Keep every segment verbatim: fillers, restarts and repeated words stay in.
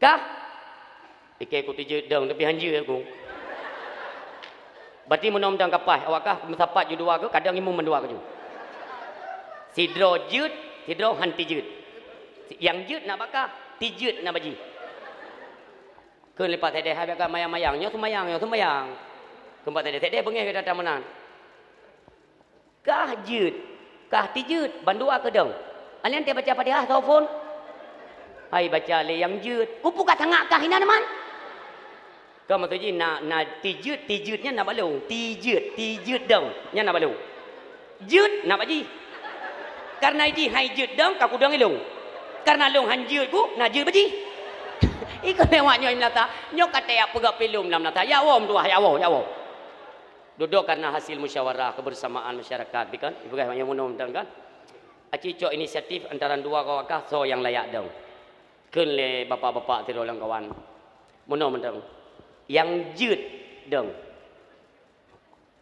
Kah? Ikei ku tijeuet dong, tapi han jeuet ku. Berarti meunoe mantong ka paih, awak kah meusapat ju dua keu, kadang imum mandua keu ju. Sidroe jeuet, sidroe han tijeuet. Nyang jeuet na bak kah, tijeuet na bak jih. Kheun lé Pak Saideh, hai bak kah mayang-mayang, nyoe seumayang, nyoe seumayang. Kheun Pak Saideh, Saideh beungéh gata meunan. Kah jeuet, kah tijeuet, bandua keudong. Alèh teubaca Fatihah soe phon? Hai baca lé nyang jeuet. Kupu ka tangak kah inan man? Ka maksud jih na, na tijeuet, tijeuet nyan na bak lôn. Tijeuet, tijeuet dong, nyan na bak lôn. Jeuet na bak jih. Karena jih hai jeuet dong, ka kudong ilôn. Karena lôn han jeuet ku, na jeuet bak jih. Ikot lewat nyoe meunasah, nyoe ka teuyak peugah pih lôn lam meunasah. Ya Allah, meutuah, ya Allah, ya Allah. Dudoe karena hasil musyawarah kebersamaan masyarakat, bukan? Ipeugah nyang meunoe mantong kan? Aci cok inisiatif antara dua kawakah soe nyang layak dong. Kheun lé bapak-bapak sidroe lam kawan. Meunoe mantong. Nyang jeuet dong.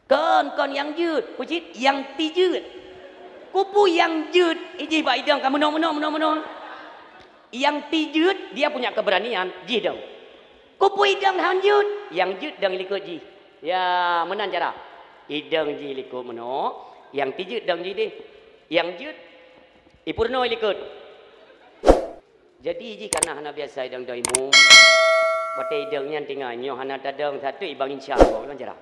Kon, kon nyang jeuet, peue cit nyang tijeuet. Kupu nyang jeuet, ijih bak idong ka meunoe, meunoe, meunoe, meunoe. Nyang tijeuet dia punya keberanian, jih dong. Kupu idong han jeuet, nyang jeuet dong ilikot jih. Ya, meunan cara. Idong jih ilikot meunoe, nyang tijeuet dong jih deh. Nyang jeuet, ipeurunoe ilikot. Jadi jih kana hana biasa idong dong imum. Watèe idong nyan tinggai, nyoe hana tadong, satu ibang insya Allah, meunan cara.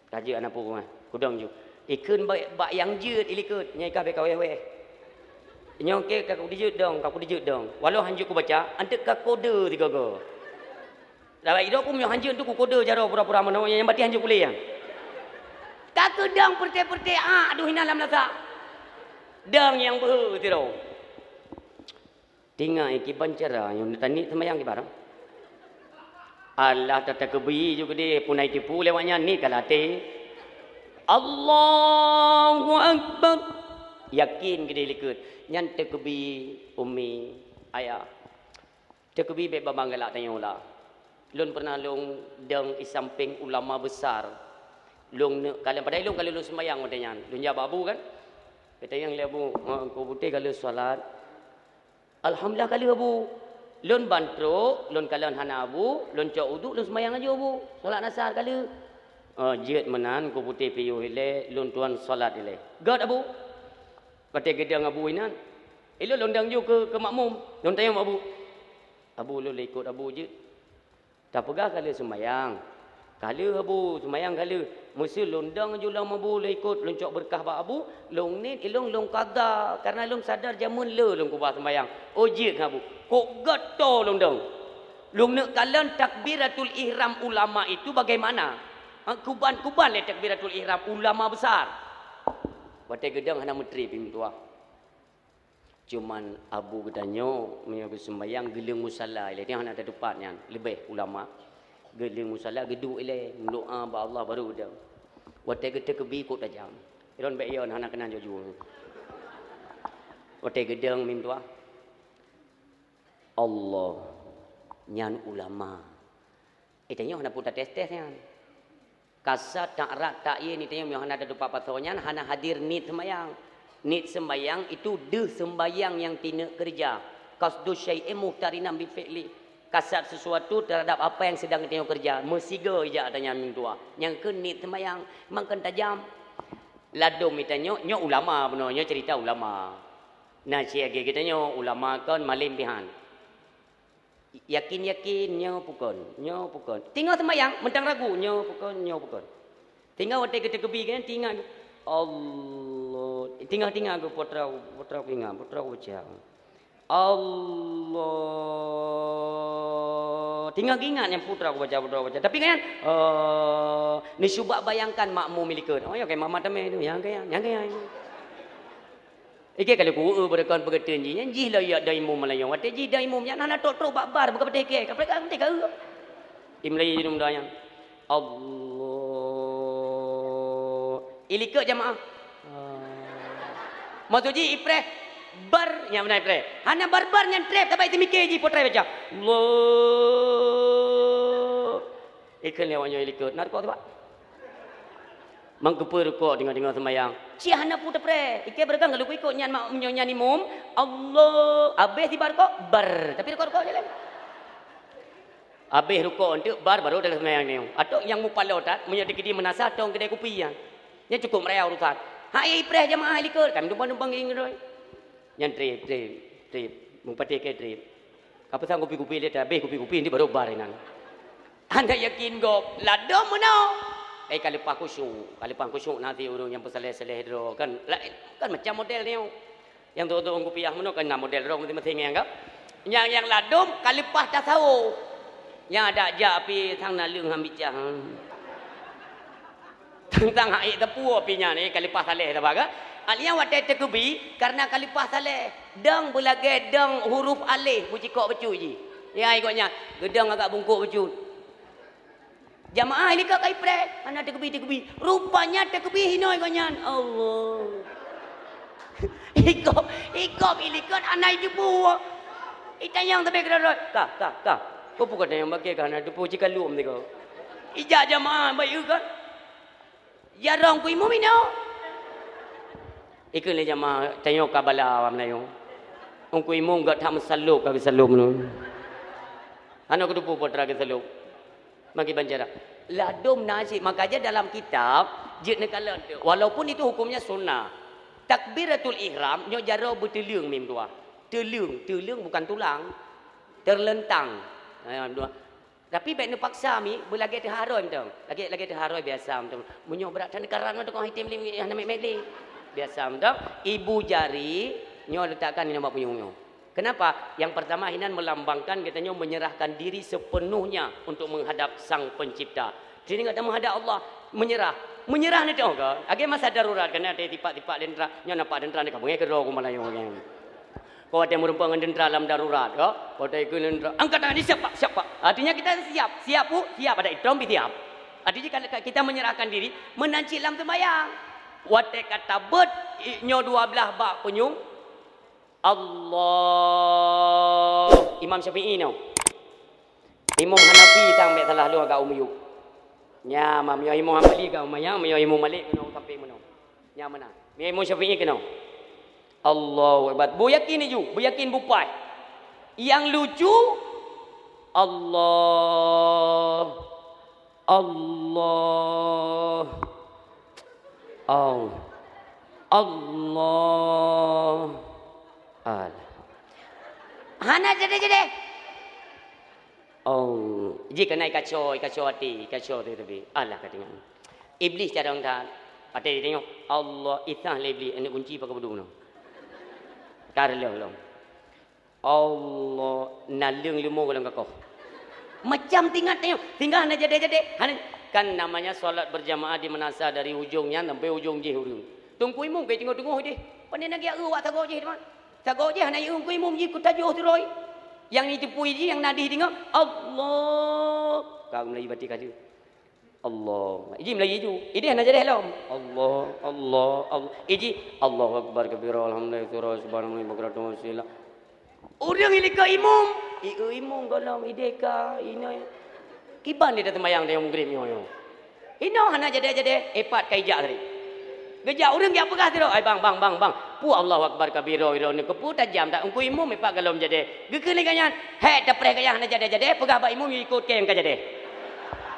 Ka jeuet aneuk puke, kudong ju. Ikheun bak, bak nyang jeuet ilikot, nyang ikah bèk ka wéh-wéh. Nyoe keu ka kudijeuet dong, ka kudijeuet dong. Walau han jeuet kubaca, anteuk ka kode sigoe-goe. Lam idok ku meunyoe han jeuet tu kukode jaroe pura-pura meunoe, nyang batin han jeuet kulé nyan. Ka keudong peureute-peureute, ah, aduh inan lam lasa. Dong nyang beuhe sidroe. Tingai kiban cara nyoe taniet seumayang kiban. Alah, tatakeubi ju keudeh, punai tipu lewat nyan, niet ka lateh. Allahu Akbar. Yakin keudeh likot. Nyan takeubi ummi, ayah. Takeubi bèk babang galak tanyoe la. Lôn pernah lôn dong i sampéng ulama besar. Lôn neuk kalon, padahai lôn ka lheueh lôn seumayang watèe nyan. Lôn jak bak abu kan. Geutanyong lé abu, "Engkau putih ka lheueh salat?" "Alhamdulillah ka lheueh, Abu." Lôn ban trok, lôn kalon hana abu, lôn cok uduk, lôn seumayang laju, Abu. Salat asar ka lheueh. "Oh, jeuet meunan, ku putéh piôh ilèe, lôn tuan salat ilèe." "Göt, Abu." Watèe geudong abu inan, ilôn lôn dong ju keu, keu makmum. Lôn tanyong bak abu, "Abu, lôn lôn ikot abu jeuet." "Tapeugah ka lheueh seumayang?" "Ka lheueh, Abu, seumayang ka lheueh." Meuseu lôn dong ju lom abu, lôn ikot, lôn cok beureukat bak abu, lôn niet ilôn, lôn kada, karena lôn sadar jameun le lôn keubah seumayang. "Oh, jeuet ngon abu." Kok göt toe lôn dong. Lôn neuk kalon takbiratul ihram ulama itu bagaimana? Ha, kuban-kuban lé takbiratul ihram ulama besar. Watèe geudong hana meutrép meutuah. Cuman abu geutanyoe meunyoe geuseumayang geuleueng musala ilèe, nyan hana tatupat nyan, leubeh ulama. Geuleueng musala geuduek ilèe, meudoa bak Allah baru geudong. Watèe geutakeubi kok tajam. Ilôn bèk yon hana keunan jujur. Watèe geudong mim tuah. Allah. Nyan ulama. Eh, tanyoe hana peue tates-tes nyan. Kasat, ta'rad, ta'yin, tanyoe meunyoe hana tatupat pasoe nyan, hana hadir niet seumayang. Niet seumayang itu deuh seumayang nyang tineuk keureuja. Qasdu syai'in muqtarinan bi fi'li. Kasat sesuatu terhadap apa yang sedang tanyoe keureuja. Meusigoe ijak tanyan meutuah. Nyang kheun niet seumayang, mangkon tajam. Ladôm tanyoe, nyoe ulama bunoe, nyoe cerita ulama. Na siagèe geutanyoe, ulama kon malém pihan. Yakin-yakin, nyoe pukon, nyoe pukon. Teungoh seumayang, mantong ragu, nyoe pukon, nyoe pukon. Teungoh watèe geutakeubi kan, teungoh, Allah. Teungoh-teungoh geuputra, putra kuingat, putra kubaca. Allah. Teungoh geuingat nyang putra kubaca, putra kubaca. Tapi kan, eh, neucuba bayangkan makmum likot. Oh, ya, kayak mama tameh tu, yang kayak, yang kayak. Ikei ka lheueh ku-eu beureukan peugeuteun jih, nyan jih lom jak dong imum malam nyoe. Watèe jih dong imum nyan hana trok-trok bak bar, bukon patéh kèe, ka preh ka patéh ka-eu. Imum laju jinoe nyan. Allah. Ilikot jamaah. Ah. Maksud jih ipreh bar, nyan meunan ipreh. Hana bar-bar nyan trép, saban iteumiké jih putra baca. Allah. Ikheun lé awak nyoe ilikot, na rukok sibak. Mang keupeue rukok teungoh-teungoh seumayang? Cit hana peue teupreh. Ikei beureukan ka lheueh ku ikot nyan mak, meunyoe nyan imum, Allah, abéh sibak rukok, bar. Tapi rukok-rukok je lé. Habéh rukok eunteuk bar baru dah seumayang nyoe. Atau nyang mupaloe that, meunyoe dikeudi meunasah tong keudè kupi nyan. Nyan cukup meuraya urusan. Hai ipreh jamaah likot, kami numpang-numpang giring keudroe. Nyan treb, treb, treb. Meupatéh keu treb. Ka peusang kupi-kupi lé, habéh kupi-kupi nyan baru bar inan. Hana yakin gob, ladom meunoe. Eh, ka leupah khusyuk, ka leupah khusyuk na ti ureueng nyang peusaleh-saleh droe kan. La-, kan macam model nyoe. Nyang tueng-tueng kupiah meunoe kan na model droe maséng-maséng nyang ka. Nyang, nyang ladom ka leupah tasawuf. Nyang adak jak pih sang naleueng han bicah. Tang-tang hak ék teupeu pih nyan, eh, ka leupah saleh saban ka. Alheuh watèe teukeubie, kareuna ka leupah saleh. Dong beulagèe dong huruf aleh beucikok bacut jih. Ya, ikot nyan, geudong agak bungkôk bacut. Jamaah likot ka ipreh, hana teukeubie-teukeubie. Rupanya teukeubie hinoe ikot nyan. Allah. Ikot, ikot ilikot hana ijeubu. Itanyong sabe keudroe-droe. Ka, ka, ka. Peue ka tanyong bak kèe ka hana teupeue cit ka lom tiko. Ijak jamaah bayeue kan. Jarong ku imum inoe. Ikheun lé jamaah, tanyoe ka bala awak Meulayu. Ungku imum gak that meusalôb ka geusalôb nyoe. Hana kuteupeu peue teuma geusalôb. Magi bancara. Ladom na cit, maka jih dalam kitab jeuet neukalon teuk. Walaupun itu hukumnya sunnah. Takbiratul ihram nyoe jaroe beuteuleung mim dua. Teuleung, teuleung bukan tulang. Terlentang. Ha, dua. Tapi bèk neupaksa mi, beulagèe teuharoi mantong. Lagèe, lagèe teuharoi biasa mantong. Meunyoe brat that neukarang mantong, kong item lim, hana mèt-mèt lé. Biasa mantong. Ibu jari, nyoe letakkan di nibak punyueng nyoe. Kenapa? Yang pertama, hinan melambangkan geutanyoe menyerahkan diri sepenuhnya untuk menghadap Sang Pencipta. Sini gata menghadap Allah, menyerah. Menyerah ni teuh kan? Lagèe masa darurat, kan ada tipak-tipak tentara. Nyoe nampak tentara ni, ka beungèh keudroe ku Meulayu kan. Kau ada meureumpok ngon tentara lam darurat, ka? Kau ada ikut tentara. Angkat tangan ni, siap, Pak, siap, Pak. Artinya kita siap. Siap, Bu? Siap. Ada itom pih siap. Artinya kalau kita menyerahkan diri, meunan cit lam seumayang. Watèe ka tabeuet, i-, nyoe dua blah bak punyueng. Allah. Imam Syafi'i nyoe. Imam Hanafi sang bèk salah lôn agak u miyueb. Nya, ma-, meunyoe Imam Hambali ka u manyang, meunyoe Imam Malik keunoe sampéng meunoe. Nya meunan. Meunyoe Imam Syafi'i keunoe. Allahu Akbar. Beuyakin laju, beuyakin bupai. Nyang lucu, Allah, Allah, Allah, Allah. Alah. Hana jadi-jadi. Oh, ji keunan ikaco, ikaco até, ikaco até tapi. Alah ka deungon. Iblih carông that. Até jitanyong, Allah, isah lé Iblih, aneuk gunci pakon peuduek nyoe. Ka reuloh lom. Allah, naleueng leumo golom kakoh. Macam tingat tanyong, tinggal hana jadi-jadi. Hana, kan namanya salat berjamaah di meunasah dari ujong nyan sampai ujong jih ureueng. Teungku imum ka teungoh-teungoh deh. Pane na geujak eu wak sagoe jih teuma. Sagoe jih hana jieu keu imum jih keu tajoh sidroe. Nyang jiteupue jih nyang nadih deungoe, Allah. Ka Meulayu baté ka lheueh. Allah. Iji Meulayu ju. Ideh hana jadeh lom. Allah, Allah, Allah. Iji, Allahu Akbar kabira, alhamdulillah katsira, subhanallah bukratan wa asila. Ureueng ilikot imum. Ieu imum golom ideh ka inoe. Kiban dia dah sembahyang dia Maghrib nyoe. Hinoe hana jadeh-jadeh, eh, pat ka ijak tadi. Geujak ureueng jak peugah sidroe, "Ai bang, bang, bang, bang. Peue Allahu Akbar kabira, ira ni keupeue tajam that Teungku Imum, eh, pat golom jadeh." Geukheun lé gobnyan, "Hék, tapreh gaya hana jadeh-jadeh, peugah bak imum ikot keu nyang ka jadeh."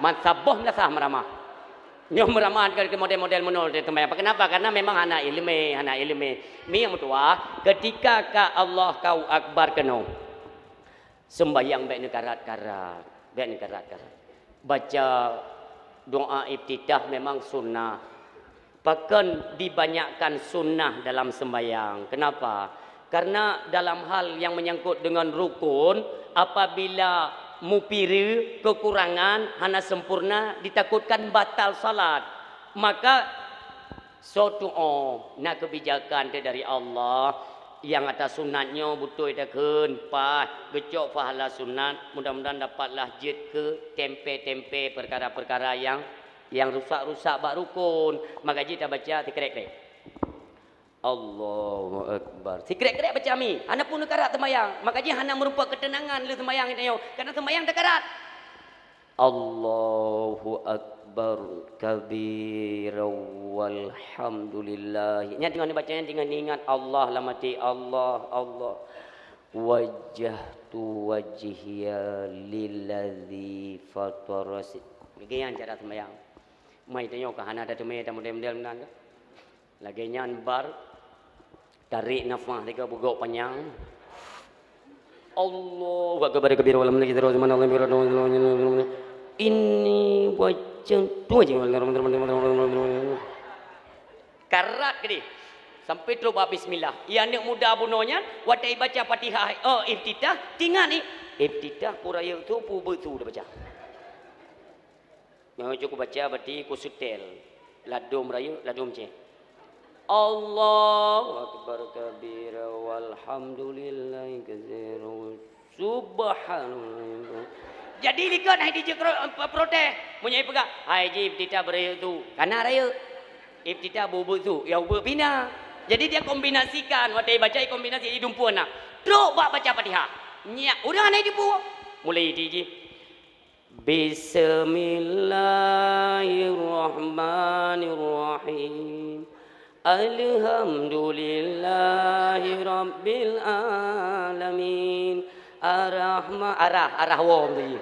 Masa boh meunasah meuramah. Nyoe meuramah keu model-model meunoe teuh teuma. Kenapa? Karena memang hana ileumèe, hana ileumèe. Mi nyang meutuah, ketika ka Allah kau Akbar keunoe. Sembahyang bèk neukarat-karat, bèk neukarat-karat. Baca doa iftitah memang sunnah. Pakon dibanyakkan sunnah dalam sembahyang? Kenapa? Karena dalam hal yang menyangkut dengan rukun, apabila mupiru, kekurangan, hana sempurna, ditakutkan batal salat. Maka Soe tu'oh na keubijakan teuh dari Allah, nyang ata sunat nyoe beutôi takheun, paih, geucok pahala sunat, mudah-mudahan dapatlah jeuet keu tempe-tempe peukara-peukara nyang, nyang rusak-rusak bak rukon. Maka jih tabaca sikrek-krek. Allahu Akbar. Sikrek-krek baca mi, hana pun neukarat seumayang. Maka jih hana meurumpok keuteunangan lé seumayang geutanyoe, karena seumayang takarat. Allahu Akbar kabira walhamdulillah. Nyan teungoh neubaca nyan teungoh neuingat Allah lam até, Allah, Allah. Wajjahtu wajhiya lilladzi fatara si-, Lagèe nyan cara sembahyang. Mai tanyoe ka hana tateumé tamodel-model meunan ka? Lagèe nyan bar, tarék nafah tiga bugok panyang. Allahu akbar kabira, walhamdulillahi katsira, subhanallah. Inni wajjahtu wajhi. Karat keudéh. Sampai trok bak bismillah. Iya aneuk muda bunoe nyan, watèe ibaca Fatihah, oh, iftitah, tingat ni. Iftitah peue rayeuk su, peue beuet su tabaca. Nyoe cukôp baca, berarti ku seutèl. Ladôm rayeuk, ladôm céh. Allahu akbar kabira, walhamdulillahi katsira, subhanallah. Jadi likot hai dijak ro-, em, protes. Meunyoe peugah, "Hai ji, iftitah beurayeuk su." Kana rayeuk. Iftitah beuet su, ya beuet pih na. Jadi dia kombinasikan, watèe baca kombinasi di dumpeue na. Trok bak baca Fatihah. Nyak, ureueng hana jipeu. Mulai di ji. Bismillahirrahmanirrahim. Alhamdulillahi rabbil alamin. Arrahma-, arah, arah wom tadi.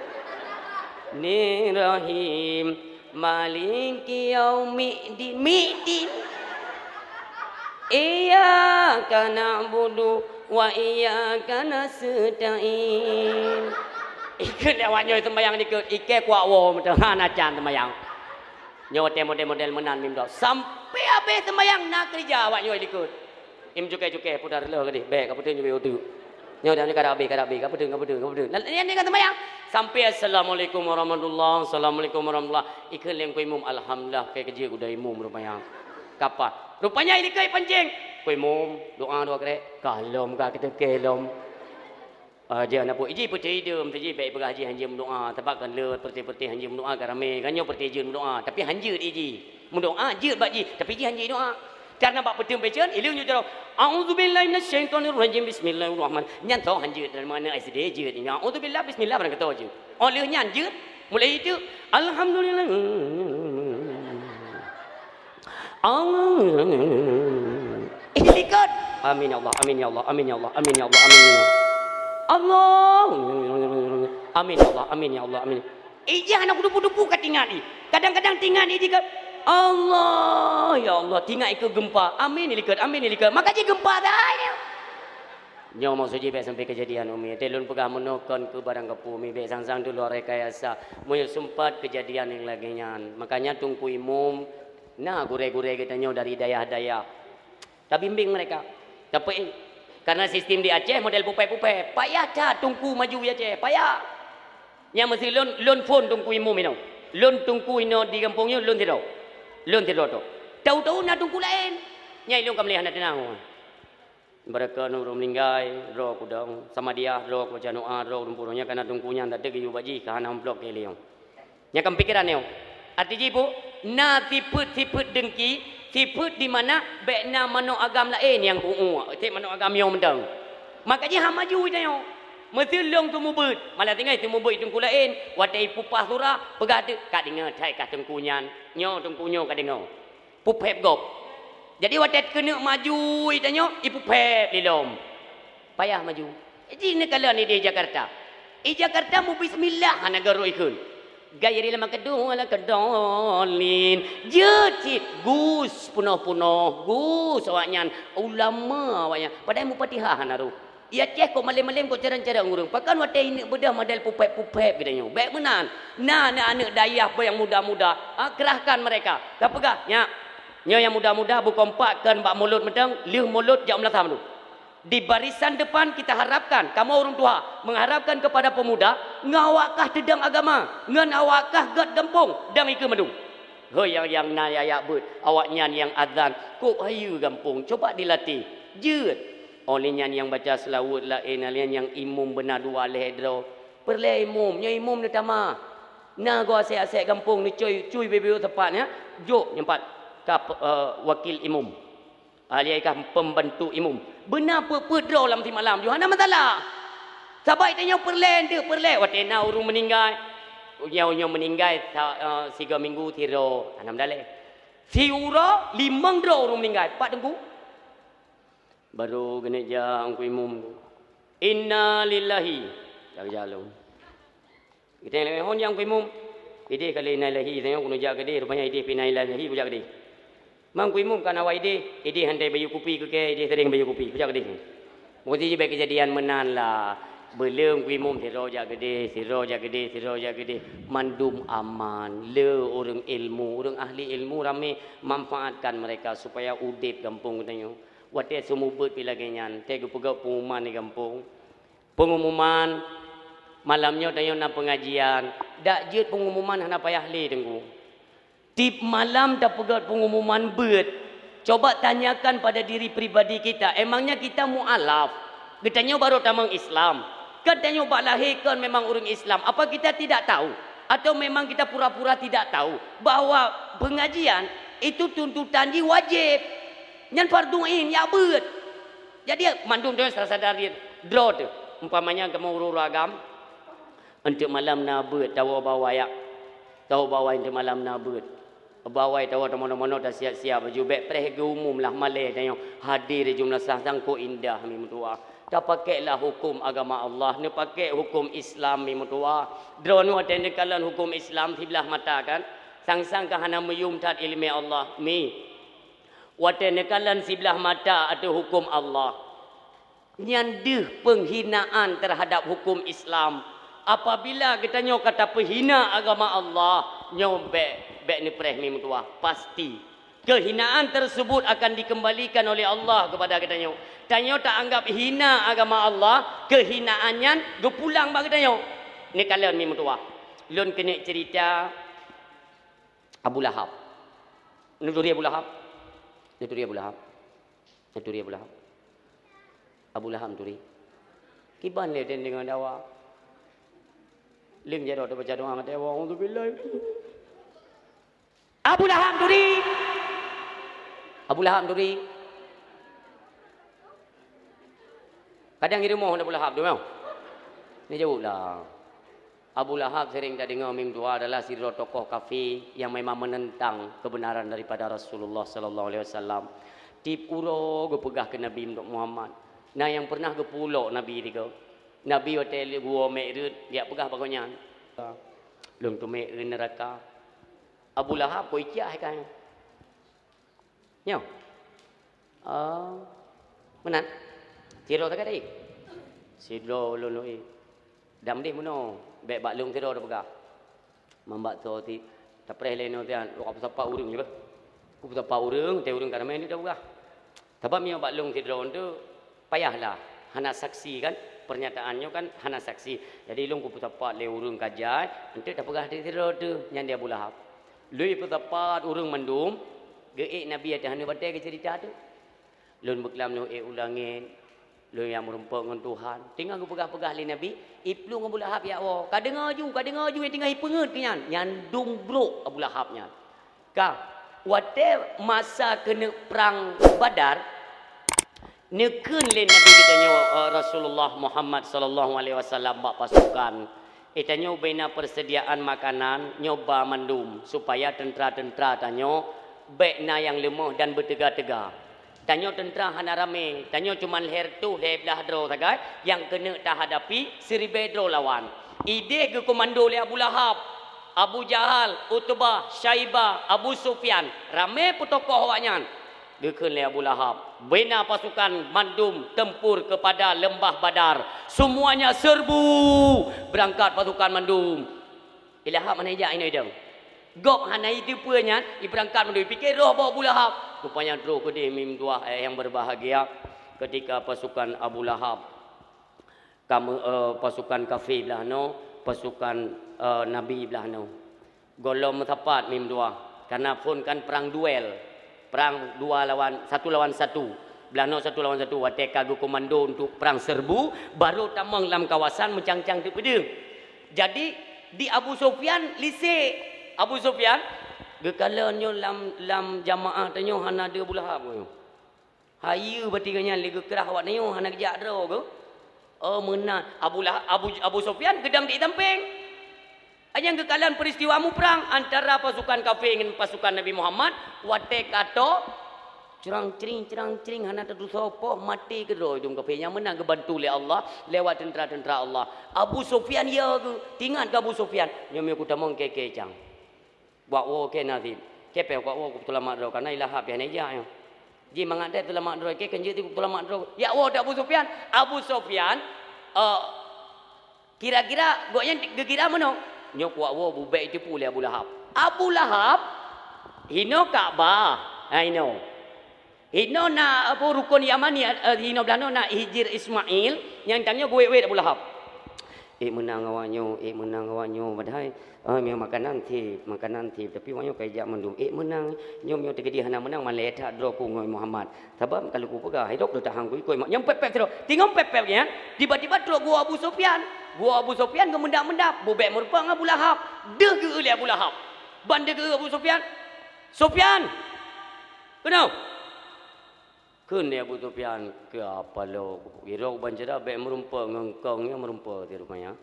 Nirrahim. Maliki yaumiddin. Middin. Iyyaka na'budu wa iyyaka nasta'in. Ikheun lé awak nyoe seumbahyang dikeue, ikheun kuak woe meuteumé hana can seumbahyang. Nyoe watèe model-model meunan mim dok. Sampai habéh seumbahyang na keureuja awak nyoe dikeue. Im cukai-cukai putar leuh gadih, bèk ka peuteun jubé uteuk. Nyoe dan ka habéh, ka habéh, ka peuteun, ka peuteun, ka peuteun. Nyan, nyan, nyan seumbahyang. Sampai assalamualaikum warahmatullah, assalamualaikum warahmatullah. Ikheun lé Teungku Imum, alhamdulillah, kai keujeuet udah imum rupanya. Kapa? Rupanya ini kai pancing. Teungku Imum, doa dua krek. Ka lom ka kita ke lom. Ah, jeuet na peue, iji peuteuh idum, teuji bèk peugah jih hanjeuet meudoa, sabab kan le peuteuh-peuteuh hanjeuet meudoa ka ramé, kan nyoe peuteuh jeuet meudoa, tapi hanjeuet iji. Meudoa jeuet bak jih, tapi jih hanjeuet doa. Karena bak peuteuh peucen, ileueng nyoe jaroe, "A'udzubillahi minasyaitonirrajim, bismillahirrahman." Nyan toh hanjeuet, dari mana S D jeuet nyoe, "A'udzubillah, bismillah," barang kata jeuet. Oh lheueh nyan jeuet, mulai itu, "Alhamdulillah." Allah. Eh, likot. Amin ya Allah, amin ya Allah, amin ya Allah, amin ya Allah, amin ya Allah. Allah. Amin ya Allah, amin ya Allah, amin. Ijih hana kudupu-dupu ka tingat i. Kadang-kadang tingat i jika, Allah, ya Allah, tingat i keu gempa. Amin, likot, amin, likot. Maka jih gempa dah, ya. Nyoe maksud jih bèk sampai kejadian, Umi. Teuh lôn peugah meunoe kon keu barang gapeue, Umi, bèk sang-sang di luar rekayasa. Meunyoe sempat kejadian nyang lagèe nyan. Makanya Teungku Imum, na gurèe-gurèe geutanyoe dari dayah-dayah. Tabimbing mereka. Tapi, karena sistem di Aceh model pupèe-pupèe. Payah that Teungku maju di Aceh. Payah. Nyang meusti lôn, lôn phôn Teungku Imum inoe. Lôn Teungku inoe di gampông nyoe, lôn sidroe. Lôn sidroe tu. Tahu-tahu na Teungku laén. Nyai lôn ka meuliah hana teunang. Barokon ureueng meuninggai, droe kudong, Samadiyah, droe kubaca doa, droe ureueng puruh nyan kana teungku nyan tateuk geuyue bak jih, ka hana amplop keu ilèe nyoe. Nyan kan pikeran nyoe. Arti jih, Bu, na sifeuet-sifeuet deungki, sifeuet di mana bèk na manok agam laén nyang ku-uek, sép manok agam nyoe mantong. Maka jih hana maju tanyoe. Meuteulông teumubeuet, malah tinggai teumubeuet teungku laén, watèe ipupah surah, peugah teuk, "Ka deungö that kah teungku nyan, nyoe teungku nyoe ka deungö." Pupèp gob. Jadi watèe keuneuk maju tanyoe, ipupèp lilom. Payah maju. Ji neukalon idéh Jakarta. I Jakarta meubismillah hana garo ikheun. Ghairil maghdubi alaihim waladdallin. Jeuet cit gus peunoh-peunoh, gus awaknyan, ulama awaknyan. Padahai Mufatihah hana roh. I Aceh kok malém-malém kok carông-carông ureueng. Pakon watèe ineuk beudôh model pupèp-pupèp geutanyoe. Bèk meunan. Na aneuk-aneuk dayah nyang muda-muda, ha, kerahkan mereka. Tapeugah, "Nyak, nyoe nyang muda-muda beukompak kon bak mulod mantong, lheueh mulod jak u meulasah mandum. Di barisan depan kita harapkan, kamoe ureueng tuha mengharapkan kepada pemuda, ngon awak kah teudong agama, ngon awak kah göt gampông, dong ikeue mandum." Hôi nyang, nyang na jak beuet, awaknyan nyang azan, kok hayeue gampông, coba dilatih, jeuet. Óh lheueh nyan nyang baca seulaweuet laén, óh lheueh nyan nyang imum beuna dua lhèe droe. Peureulèe imum, nyoe imum neutamah. Na goe asèe-asèe gampông neucui, cui beu-beu teumpat nyan, jok nyan pat ka, eh, wakil imum. Ahli aikah pembantu imum. Beuna peuet-peuet droe lam simalam, jih hana masalah. Sabab tanyoe peureulèe, eunteuk peureulèe, watèe na ureueng meuninggai. Nyoe, nyoe meuninggai sa-, eh, sigoe minggu sidroe, hana masalah. Siuroe limong droe ureueng meuninggai, pat teungku. Barô geuneuk jak Teungku Imum. Inna lillahi. Jaga jalan. Kita yang lain, hon yang kuimum. Idéh kali inna lillahi, tengok kunu jak keudéh, rupanya idéh pih inna lillahi, bujak keudéh. Mang kuimum kan awai idéh, idéh handai bayeue kupi keu kèe, idéh sering bayeue kupi, bujak keudéh. Mesti jibak kejadian meunan lah. Belum kuimum sidroe jak keudéh, sidroe jak keudéh, sidroe jak keudéh. Mandum aman, le ureueng ilmu, ureueng ahli ilmu ramé manfaatkan mereka supaya udép gampông geutanyoe. Watèe seumeubeuet pih lagèe nyan, teuh geupeugah pengumuman di gampông. Pengumuman, malam nyoe tanyoe na pengajian. Dak jeuet pengumuman hana payah lé, Teungku. Tiep malam tapeugah pengumuman beuet. Coba tanyakan pada diri pribadi kita, emangnya kita mualaf? Geutanyoe baru tamong Islam. Kan tanyoe bak lahé kon memang ureueng Islam. Apa kita tidak tahu? Atau memang kita pura-pura tidak tahu bahwa pengajian itu tuntutan jih wajib? Nyan fardu ain, ya beuet. Jadi, mandum droe sadar-sadar droe teuh. Umpamanya kamoe ureueng-ureueng agam, eunteuk malam na beuet, tawoe bak awai, ya. Tawoe bak awai eunteuk malam na beuet. Bak awai tawoe tamono-mono, tasiap-siap baju, bèk preh geuumum lah malèe tanyoe. Hadir jumlah sang-sang kok indah mi meutuah. Tapakèklah huköm agama Allah, neupakék huköm Islam mi meutuah. Droeneuh watèe neukalon huköm Islam siblah mata kan? Sang-sang ka hana meuyum that ileumèe Allah mi. Watèe neukalon siblah mata ateueh huköm Allah, nyan deuh penghinaan terhadap huköm Islam. Apabila geutanyoe ka tapeuhina agama Allah, nyoe bèk, bèk neupreh mi meutuah, pasti. Kehinaan tersebut akan dikembalikan oleh Allah kepada geutanyoe. Tanyoe taanggap hina agama Allah, kehinaan nyan geupulang bak geutanyoe. Neukalon mi meutuah. Lôn keuneuk cerita Abu Lahab. Neuturi Abu Lahab? Neuturi Abu Lahab? Neuturi Abu Lahab? Abu Lahab neuturi. Kiban lé dan deungon dawa. Leueng jaroe teubaca doa ngon dawa. Auzubillah. Abu Lahab neuturi. Abu Lahab neuturi. Kadang di rumoh Abu Lahab tu, memang. Ni jaweueb lah. Abu Lahab sering tadeungoe mi meutuah adalah sidroe tokoh kafé nyang memang menentang kebenaran daripada Rasulullah sallallahu alaihi wasallam. Tiep uroe geupeugah keu Nabi Muhammad. Na nyang pernah geupulok Nabi tiga. Nabi watèe lheuh geuwoe Mi'raj, geujak peugah bak gobnyan, "Lôn teumèe u neuraka." Abu Lahab kok icah hai kai. Nyoe. Oh. Meunan. Sidroe sagai tadi. Sidroe ulôn lui. Dam deh meunoe, bèk bak lôn sidroe tapeugah. Mambak tho ti tapreh lé nyoe tian, lôn ka peusapat ureueng je bah. Ku peusapat ureueng, teuh ureueng ka ramé ni tapeugah. Sabab meunyoe bak lôn sidroe tu, payahlah, hana saksi kan? Pernyataan nyoe kan hana saksi. Jadi lôn kupeusapat lé ureueng ka jai, eunteuk tapeugah di sidroe teuh, nyan di Abu Lahab. Lui peusapat ureueng mandum, geuék Nabi ateueh aneuk batèe geuceurita teuh. Lôn beuklam lôn ék u langét, lôn nyang meurumpok ngon Tuhan. Teungoh geupeugah-peugah lé Nabi, iplueng Abu Lahab jak woe. Ka deungoe ju, ka deungoe ju nyang teungoh ipeungeut keu nyan, nyan dum brok Abu Lahab nyan. Ka, watèe masa keuneuk prang Badar, neukheun lé Nabi geutanyoe, eh, Rasulullah Muhammad sallallahu alaihi wasallam bak pasukan, "Eh, tanyoe beu na persediaan makanan nyoe ba mandum, supaya teuntra-teuntra tanyoe bèk na nyang leumoh dan beuteuga-teuga." Tanyoe teuntra hana ramé, tanyoe cuma lhèe reutôh lhèe blah droe sagai nyang keuneuk tahadapi siribèe droe lawan. Idéh geukomando lé Abu Lahab, Abu Jahal, Utbah, Syaibah, Abu Sufyan, ramé peutokoh awaknyan. Geukheun lé Abu Lahab, "Bina pasukan mandum tempur kepada Leumbah Badar. Semuanya serbu! Beurangkat pasukan mandum!" Abu Lahab hana ijak inoe idong. Gob hana iteupeue nyan, ibeurangkat mandum, ipike roh boh Abu Lahab. Rupanya troh keudéh mi meutuah, eh, nyang berbahagia, ketika pasukan Abu Lahab, kamu, eh, pasukan kafé blah noe, pasukan, eh, Nabi blah noe. Gohlom meusapat mi meutuah, karena phon kan perang duel. Perang dua lawan, satu lawan satu. Blah noe satu lawan satu, watèe ka geukomando untuk perang serbu, baru tamong lam kawasan meucang-cang teuk peudeueng. Jadi, di Abu Sufyan lisek. Abu Sufyan, geukalon nyoe lam, lam jamaah tanyoe hana deuh Abu Lahab nyoe. Hayeue batin geuh nyan lé geukrah awak nyoe hana geujak droe geuh. Oh, meunan. Abu Lah-, Abu, Abu Sufyan geudong di sampéng. Nyang geukalon peristiwa muprang antara pasukan kafé ngon pasukan Nabi Muhammad watèe ka tô Crang cring, crang cring, hana teutusoe poh, maté keudroe idong kafé. Nyang meunan geubantu lé Allah lewat teuntra-teuntra Allah. Abu Sufyan ya geu, tingat keu Abu Sufyan. Nyoe miyueb kutamong keu kèe cang. Bak woe kèe na cit. Kèe pih bak woe kupeutulamak droe, kareuna i Lahab pih hana ijak nyoe. Ji mangat deh peutulamak droe, kèe keu jeuet kupeutulamak droe. Jak woe di Abu Sufyan. Abu Sufyan, eh, kira-kira gobnyan geukira meunoe. Nyoe kuwak woe bubek jiteupeue lé Abu Lahab. Abu Lahab hinoe Ka'bah. Ha, hinoe. Hinoe na, apa, rukun Yamani, eh, hinoe blaih noe na Hijir Ismail, nyang tanyoe geuwét-wét Abu Lahab. Ék meunang awak nyoe, ék meunang awak nyoe, padahai, eh, makanan cit, makanan cit, tapi awak nyoe ka ijak mandum. Ék meunang, nyoe meunyoe teukeudi hana meunang, malèe that droe ku ngon Muhammad. Sabab ka lheueh kupeugah, hidop dua tahun ku ikot Muhammad. Nyang pép-pép sidroe, teungoh pép-pép nyan, tiba-tiba trok geuwoe Abu Sufyan. Geuwoe Abu Sufyan geumeudap-meudap, bubek meurumpok ngon Abu Lahab. Deuh geu lé Abu Lahab. Ban deuh geu Abu Sufyan. Sufyan! Keunoe! Kheun lé Abu Sufyan, "Keu apa lôn? Irok ban jra bèk meurumpok ngon kong nyoe meurumpok di rumoh nyan.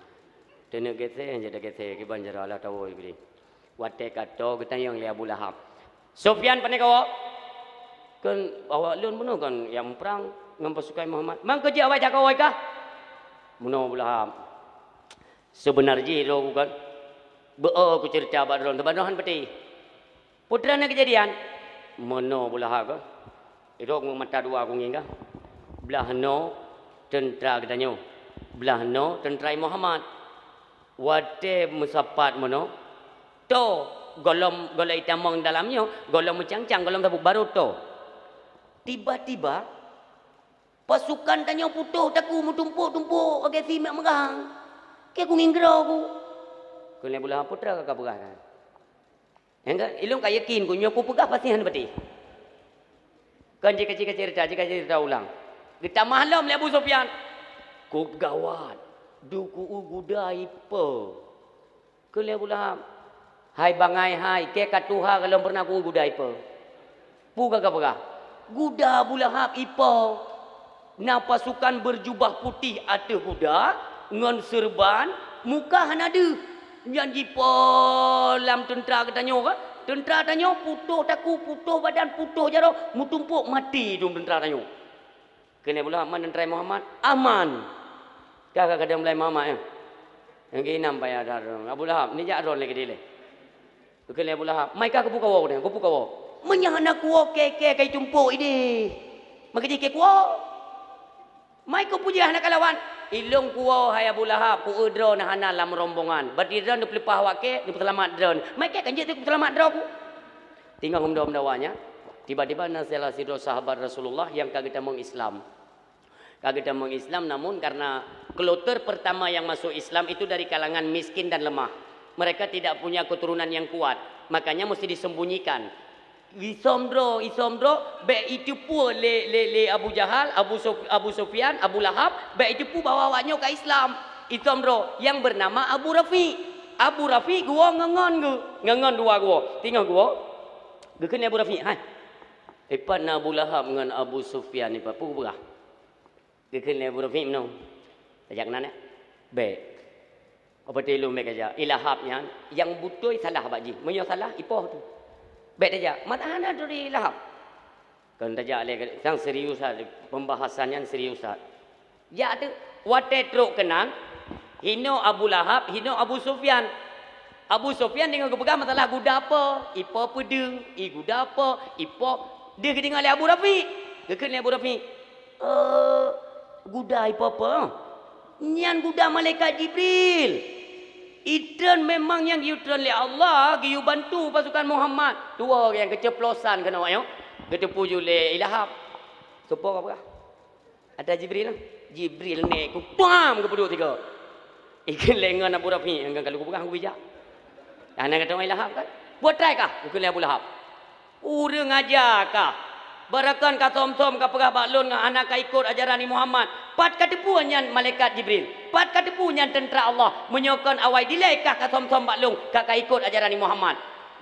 Teuneuk gèsée, nyang jada gèsée, keu ban jra lah tawoe bri." Watèe ka toe geutanyong lé Abu Lahab, "Sufyan, pane kawoe?" "Kheun awak lôn bunoe kon nyang prang ngon pasukan Muhammad." "Man keu jeuet awak jak kawoe kah?" "Bunoe Abu Lahab. Seubeuna jih lôn kon beu-o kuceurita bak droe, teuma droe han peuti." "Peue teuma na keujadian?" "Meunoe Abu Lahab kah. Irok meumata dua ku ngieng kah. Blaih noe teuntra geutanyoe. Blaih noe teuntra i Muhammad. Watèe meusapat meunoe, toe gohlom, gohlom itamong dalam nyoe, gohlom meucang-cang, gohlom sapeue, barô toe. Tiba-tiba pasukan tanyoe putôh takue meutumpôk-tumpôk lagèe si mièk meugang. Keu ku ngieng keudroe ku." Kheun lé Abu Lahab, "Peue teuma ka kapeugah nyan?" Nyang ka, ilôn ka yakin ku nyoe kupeugah pasti hana peuti. Kon jih ka, jih ka ceurita, jih ka ceurita ulang. Geutamah lom lé Abu Sufyan. "Kok gawat, dukue guda ipo." Kheun lé Abu Lahab, "Hai bangai hai, kèe ka tuha gohlom peureunah kue guda ipo." "Peue ka kapeugah?" "Guda Abu Lahab ipo. Na pasukan beurjubah putéh ateueh guda ngon seureuban, muka hana deuh. Nyan jipo lam teuntra geutanyoe ka? Teuntra tanyoe putôh takue, putôh badan, putôh jaroe, meutumpôk maté dum teuntra tanyoe." Kheun lé Abu Lahab, "Man teuntra Muhammad?" "Aman." Ka, ka, ka dong mulai Muhammad, eh. Nyang keuinam payah that. "Abu Lahab, neujak droe lé keudeh lé." Kheun lé Abu Lahab, "Mai kah keupeue kawoe, keupeue kawoe?" "Meunyoe hana kuwoe, kèe-kèe ka itumpôk ideh. Maka jih kèe kuwoe. Mai keupeue jih hana kalawan?" "Ilôn kuwoe, hai Abu Lahab, ku eu droe na hana lam rombongan. Berarti droe neupeuleupah awak kèe, neupeuseulamat droe. Mai kèe kan jeuet keupeue seulamat droe ku." Teungoh meudawa-dawa nyan, tiba-tiba na salah sidroe sahabat Rasulullah nyang ka geutamong Islam. Ka geutamong Islam, namun karena kloter pertama yang masuk Islam itu dari kalangan miskin dan lemah. Mereka tidak punya keturunan yang kuat, makanya mesti disembunyikan. Isom droe, isom droe, bèk iteupeue lé, lé, lé Abu Jahal, Abu Suf-, Abu Sufyan, Abu Lahab, bèk iteupeue bahwa awak nyoe ka Islam. Isom droe, yang bernama Abu Rafi'. Abu Rafi' geuwoe ngon, ngon geu-, ngon, ngon dua geuwoe. Teungoh geuwoe, geukheun lé Abu Rafi', "Hai, ipat na Abu Lahab ngon Abu Sufyan ipat, peue geupeugah?" Geukheun lé Abu Rafi' meunoe, "Tajak nan, eh?" "Bèk." "Apa teu lôn bèk kajak?" "I Lahab nyan, nyang beutôi salah bak jih. Meunyoe salah, ipoh teuh. Bèk tajak." "Mata hana turi Lahab." Kon tajak lé, sang serius that, pembahasan nyan serius that. Jak teuh, watèe trok keunan, hinoe Abu Lahab, hinoe Abu Sufyan. Abu Sufyan deungoe geupeugah masalah guda po, ipo peudeueng, i guda po, ipo. Deuh geudeungoe lé Abu Rafi'. Geukheun lé Abu Rafi', "Eh, guda ipo po? Nyan guda malaikat Jibril. Itreun memang nyang geutreun lé Allah geuyue bantu pasukan Muhammad." Tuwoe nyang keuceplosan keunoe nyoe, geuteupeue ju lé i Lahab. Soe po ka peugah? Ata Jibril lah. Jibril nèk ku tuam geupeuduek sigoe. Ikheun lé ngon Abu Rafi', "Ngon kalu kupeugah, aku bijak." Hana geutanyoe i Lahab kan? "Buet trai kah?" Geukheun lé Abu Lahab. "Ureueng aja kah? Barakon ka som-som ka peugah bak lôn ngon hana ka ikot ajaran Nabi Muhammad. Pat ka teupeue nyan malaikat Jibril? Pat ka teupeue nyan teuntra Allah? Meunyoe kon awai dilèe kah ka som-som bak lôn, ka ka ikot ajaran Nabi Muhammad."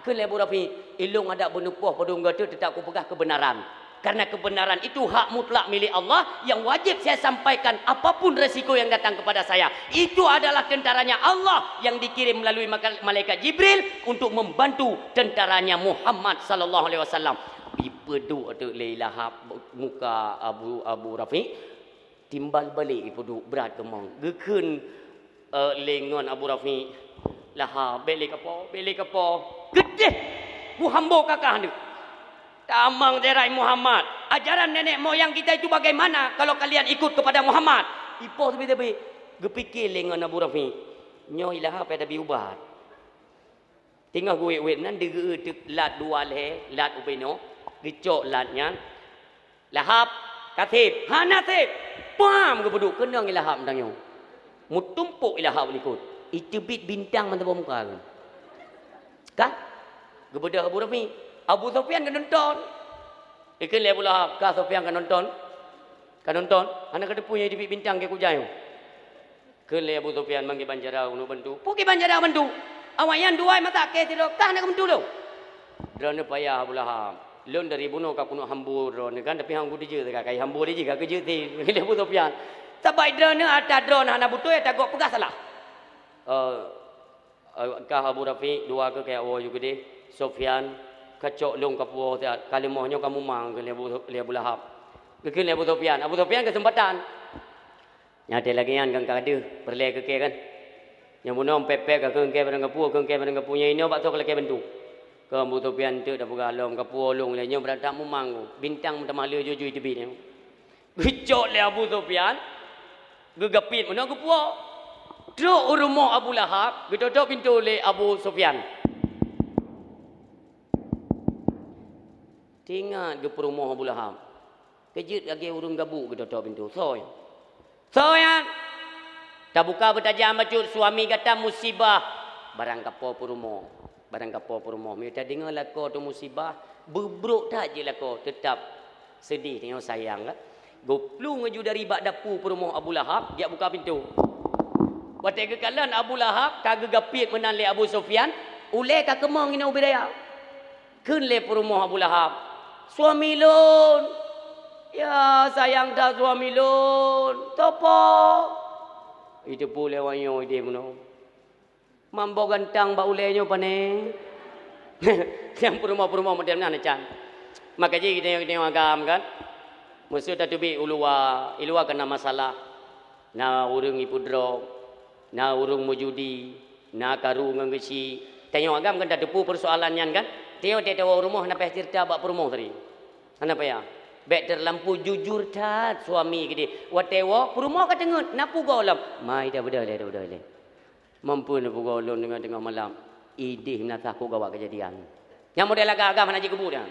Kheun lé Abu Rafi', "Ilôn adak beuneupoh padum goe teuh, teutap kupeugah keubeunaran. Karena keubeunaran itu hak mutlak milék Allah yang wajib saya sampaikan apapun resiko yang datang kepada saya. Itu adalah tentaranya Allah yang dikirim melalui maka-, malaikat Jibril untuk membantu tentaranya Muhammad sallallahu alaihi wasallam." Bi-, Peuduek teuk lé Lahab muka Abu, Abu Rafiq, timbal balik peuduek brat keumong. Geukheun, eh, lé ngon Abu Rafiq, "Lahab, bék lé kapo, bék lé kapo. Keudeh kuhambo kakah neuk. Tamong, derai Muhammad. Ajaran nenek moyang kita itu bagaimana kalau kalian ikut kepada Muhammad?" Ipoh teubi-teubi, geupike lé ngon Abu Rafiq, "Nyoe Lahab payah tabi ubat." Teungoh geuwét-wét nan, deungoe teuk lat dua lhèe, lat ubé nyoe, geucok lat nyan. "Lahab, ka sép?" "Hana sép." Pam! Geupeuduek keunong i Lahab tanyoe. Meutumpok i Lahab likot. Iteubiet bintang mantong bak muka keuh. Kan? Geubeudôh Abu Rafiq. Abu Sufyan ka nonton. Ikheun lé Abu Lahab, "Ka Sufyan ka nonton? Ka nonton? Hana kateupeue nyang iteubiet bintang keu kujai?" Kheun lé Abu Sufyan, "Ban kiban cara keuneuk bantu." "Peue kiban cara bantu? Awaknyan dua masa akhé sidroe, kah na keubantu lôn?" "Droeneuh payah, Abu Lahab. Lôn dari bunoe ka keuneuk hambo droeneuh kan, tapi han kuteujeuet ka, ka hambo jih ka keujeuet." Kheun lé Abu Sufyan, "Sabab droeneuh ata droeneuh hana beutôi, ata gob peugah salah." "Eh, eh, kah Abu Rafiq, dua keuh kajak woe ju keudeh. Sufyan, kacok lôn kapuwoe siat, ka leumoh nyoe ka mumang," kheun lé Abu, lé Abu Lahab. Geukheun lé Abu Sufyan. Abu Sufyan keuseumpatan. Nyan watèe lagèe nyan kan ka deuh, peureulèe keu kèe kan. Nyang bunoe pèt-pèt ka kheun kèe barang kapuwoe, kheun kèe barang kapuwoe, nyang inoe bak soe ka lakèe bantu. Keu Abu Sufyan teuk tapeugah lom, kapuwoe lôn lé nyoe brat that mumang, bintang meutamah le jujui teubiet nyoe. Geucok lé Abu Sufyan, geugapiet meunoe geupuwoe. Trok u rumoh Abu Lahab, geutôp-tôp pintoe lé Abu Sufyan. Teuingat geupeurumoh Abu Lahab. Keujeuet lagèe ureueng gabuk geutôp-tôp pintoe. "Soe nyan? Soe nyan?" "Tabuka beutajam bacut, suami gata musibah." Barang kapo peurumoh. Barang kapo peurumoh. Meunyo tadeungoe lakoe teuh musibah, beubrok that jeuet lakoe, teutab seudeh tanyoe sayang kan. Geuplueng laju dari bak dapu peurumoh Abu Lahab, jak buka pintoe. Watèe geukalon Abu Lahab ka geugapiet meunan lé Abu Sufyan, ulèe ka keumong inoe ubé daya. Kheun lé peurumoh Abu Lahab, "Suami lôn! Ya, sayang that suami lôn! Topo!" Iteupeue lé awaknyoe idéh bunoe. "Mambo gantang bak ulèe nyoe pané." Nyang peurumoh-peurumoh model nyan can. Maka jih geutanyoe-geutanyoe agam kan. Meuseu tateubiet u luwa, i luwa ka na masalah. Na ureueng ipeudrop, na ureueng meujudi, na karu ngon geuchik. Tanyoe agam kan tateupeue peusoalan nyan kan? Tanyoe watèe tawoe u rumoh hana payah ceurita bak peurumoh tadi. Hana payah. Bèk teurlampau jujur that suami keudeh. Watèe woe, peurumoh ka teungeut, na peue goe lom. "Ma, ida beudôh lé, ida beudôh lé." Mampu neupeugah lôn deungon teungoh malam, idéh meunasah kok gawat keujadian. Nyang model agam-agam hana jikeubuet nyan.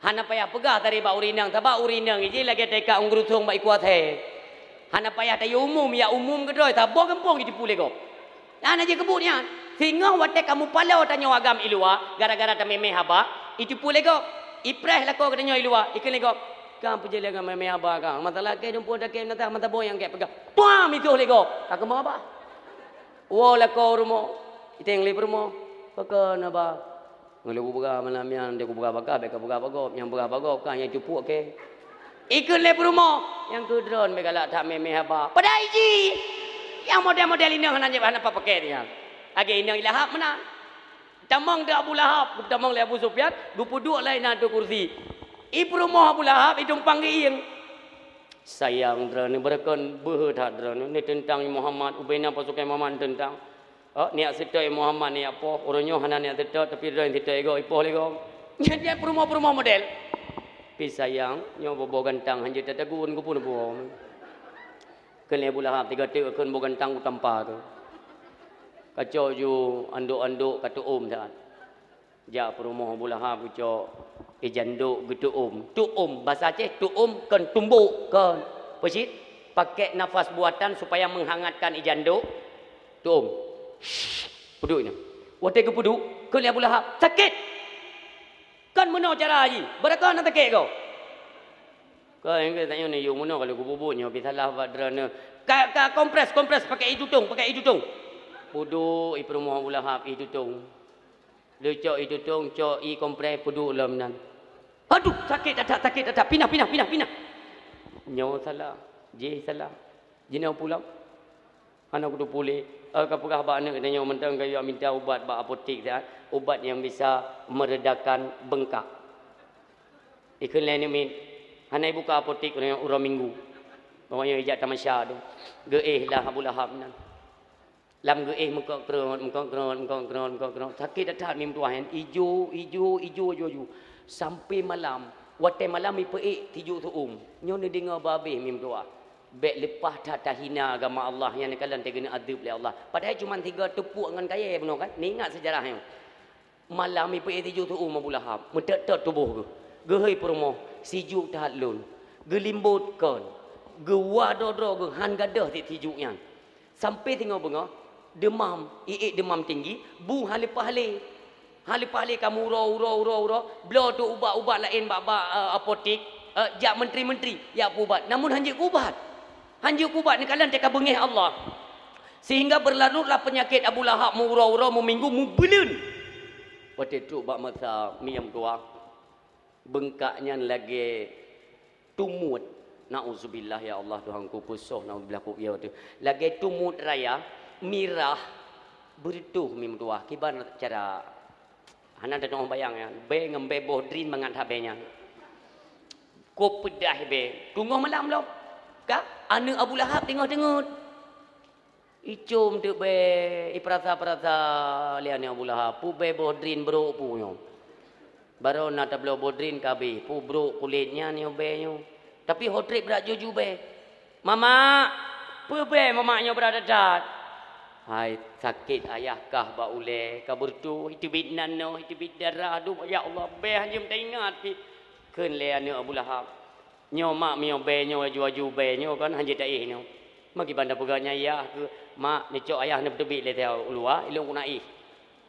Hana payah peugah tari bak ureueng inong, sabab ureueng inong jih lagèe teuka ôn geurusong bak ikua thèe. Hana payah tayue umum, ya umum keudroe, saboh gampông jitipu lé gob. Hana jikeubuet nyan. Singoh watèe kamoe paloe tanyoe agam i luwa, gara-gara tamé-mé haba, itipu lé gob. Ipreh lakoe geutanyoe i luwa, ikheun lé gob, "Kang peujeuet lé agam mé-mé haba kang. Masalah kèe dumpeue dakèe meunasah mata boh nyang kèe peugah." Puah, mitoh lé gob. Ka keumong haba. Woe lakoe u rumoh, iténg lé peurumoh, "Pakon haba?" "Ngon lôn kupeugah malam nyan, lôn kupeugah bak kah, bèk kapeugah bak gob. Nyang peugah bak gob kah nyang cupuek kèe." Ikheun lé peurumoh, "Nyang keu droeneuh bèk galak that mé-mé haba." Padahai jih, nyang model-model inong hana jeuet hana pakai nyan. Lagèe inong i Lahab meunan. Tamong teuk Abu Lahab, tamong lé Abu Sufyan, geupeuduek lé inan ateueh kursi. I peurumoh Abu Lahab, itumpang geuieng. "Sayang droeneuh, beureukon beuhe that droeneuh, neuteuntang Muhammad, ubé na pasukan Muhammad neuteuntang. Oh, neujak seutôt Muhammad, neujak poh, uroe nyoe hana neujak seutôt, tapi droeneuh seutôt lé gob, ipoh lé gob." Nyan, nyan peurumoh-peurumoh model. Tapi sayang, nyoe boh-boh gantang hanjeuet tatagun keupeue neubuet. Kheun lé Abu Lahab, "Tiga teuk kheun boh gantang kutampa keuh." Kacok ju andok-andok ka teuôm that. Jak peurumoh Abu Lahab geucok, i jandok geuteuôm. Teuôm, basa Aceh teuôm kon tumbok, kon. Peue cit? Pakai nafas buatan supaya menghangatkan i jandok. Teuôm. Peuduek nyan. Watèe geupeuduek, kheun lé Abu Lahab, "Sakét!" "Kon meunoe cara jih, beureukon na sakét gob." "Kon, nyang keu tanyoe neuyue meunoe ka lheueh kububuet nyoe, pih salah bak droeneuh." "Ka, ka kompres, kompres, pakai ie tutong, pakai ie tutong." Peuduek i peurumoh Abu Lahab ie tutong. Lheueh cok ie tutong, cok ie kompres, peuduek lom nan. "Aduh, sakét that-that, sakét that-that. Pinah, pinah, pinah, pinah." Nyoe salah, jih salah. Jinoe pulang. Hana kuteupue lé. Eh, kapeugah bak aneuk tanyoe mantong kayue minta ubat bak apotek siat, ubat nyang bisa meredakan bengkak. Ikheun lé aneuk miet, hana ibuka apotek uroe, uroe Minggu. Pokoknya ijak tamasya tu. Geuéh lah Abu Lahab nyan. Lam geuéh meukok krot, meukok krot, meukok krot, meukok krot. Sakét that-that mi meutuah nyan. Ijo, ijo, ijo, ijo, ijo. Sampai malam. Watée malam ipeuék tijuek seu-uem. Nyoe neudeungoe babeh mi meutuah. Bék leupah that tahina agama Allah nyang neukalon teugeuneuh adeueb lé Allah. Padahai cuma sigoe teupuek ngon kayée bunoe kan. Neuingat seujarah nyoe. Malam ipeuék tijuek seu-uem Abu Lahab, meutot-tot tuboh geuh. Geuhôi peurumoh, sijuek that lôn. Geulimbot kon. Geuwa droe-droe geuh, han gadôh tijuek nyan. Sampai singoh beungoh, deumam, iék deumam tinggi, bu han leupah lé. Han leupah lé ka meuuroe, uroe, uroe, uroe, bloe teuh ubat-ubat laén bak, bak, eh, apotek, eh, jak menteri-menteri, jak peuubat. Namun han jeuet keuubat. Han jeuet keuubat, neukalon teuka beungéh Allah. Sehingga berlarutlah penyakit Abu Lahab meuuroe-uroe, meuminggu, meubuleuen. Watée trok bak masa mi nyang dua, beungkak nyan lagée tumut. Nauzubillah, ya Allah, Tuhanku, peusoh, nauzubillah, kok ya tu. Lagée tumut raya, mirah, beureutoh mi meutuah. Kiban cara, hana teunoh bayang nyan. Bée ngon bée boh drin mangat that bée nyan. Kok peudah bée. Teungoh malam lom. Ka, aneuk Abu Lahab teungoh deungeut. Icom teuk bée, ipeurasa-peurasa lé aneuk Abu Lahab, peue bée boh drin brok peue nyoe. Barô na tabloe boh drin ka abéh, peue brok kulét nyan nyoe bée nyoe. Tapi ho treb brat juju bée. "Mamak, peue bée mamak nyoe brat that-that?" Hai, sakét ayah kah bak ulée, ka beureutoh, iteubiet nan nyoe, iteubiet darah, aduh, ya Allah, bée hanjeuet taingat pih. Kheun lé aneuk Abu Lahab. Nyoe mak, meunyoe bée nyoe aju-aju bée nyoe kan hanjeuet taéh nyoe. Meukiban tapeugah nyan yah keu mak, neucok ayah neupeuteubiet lé teuh u luwa, ilôn keuneuk éh.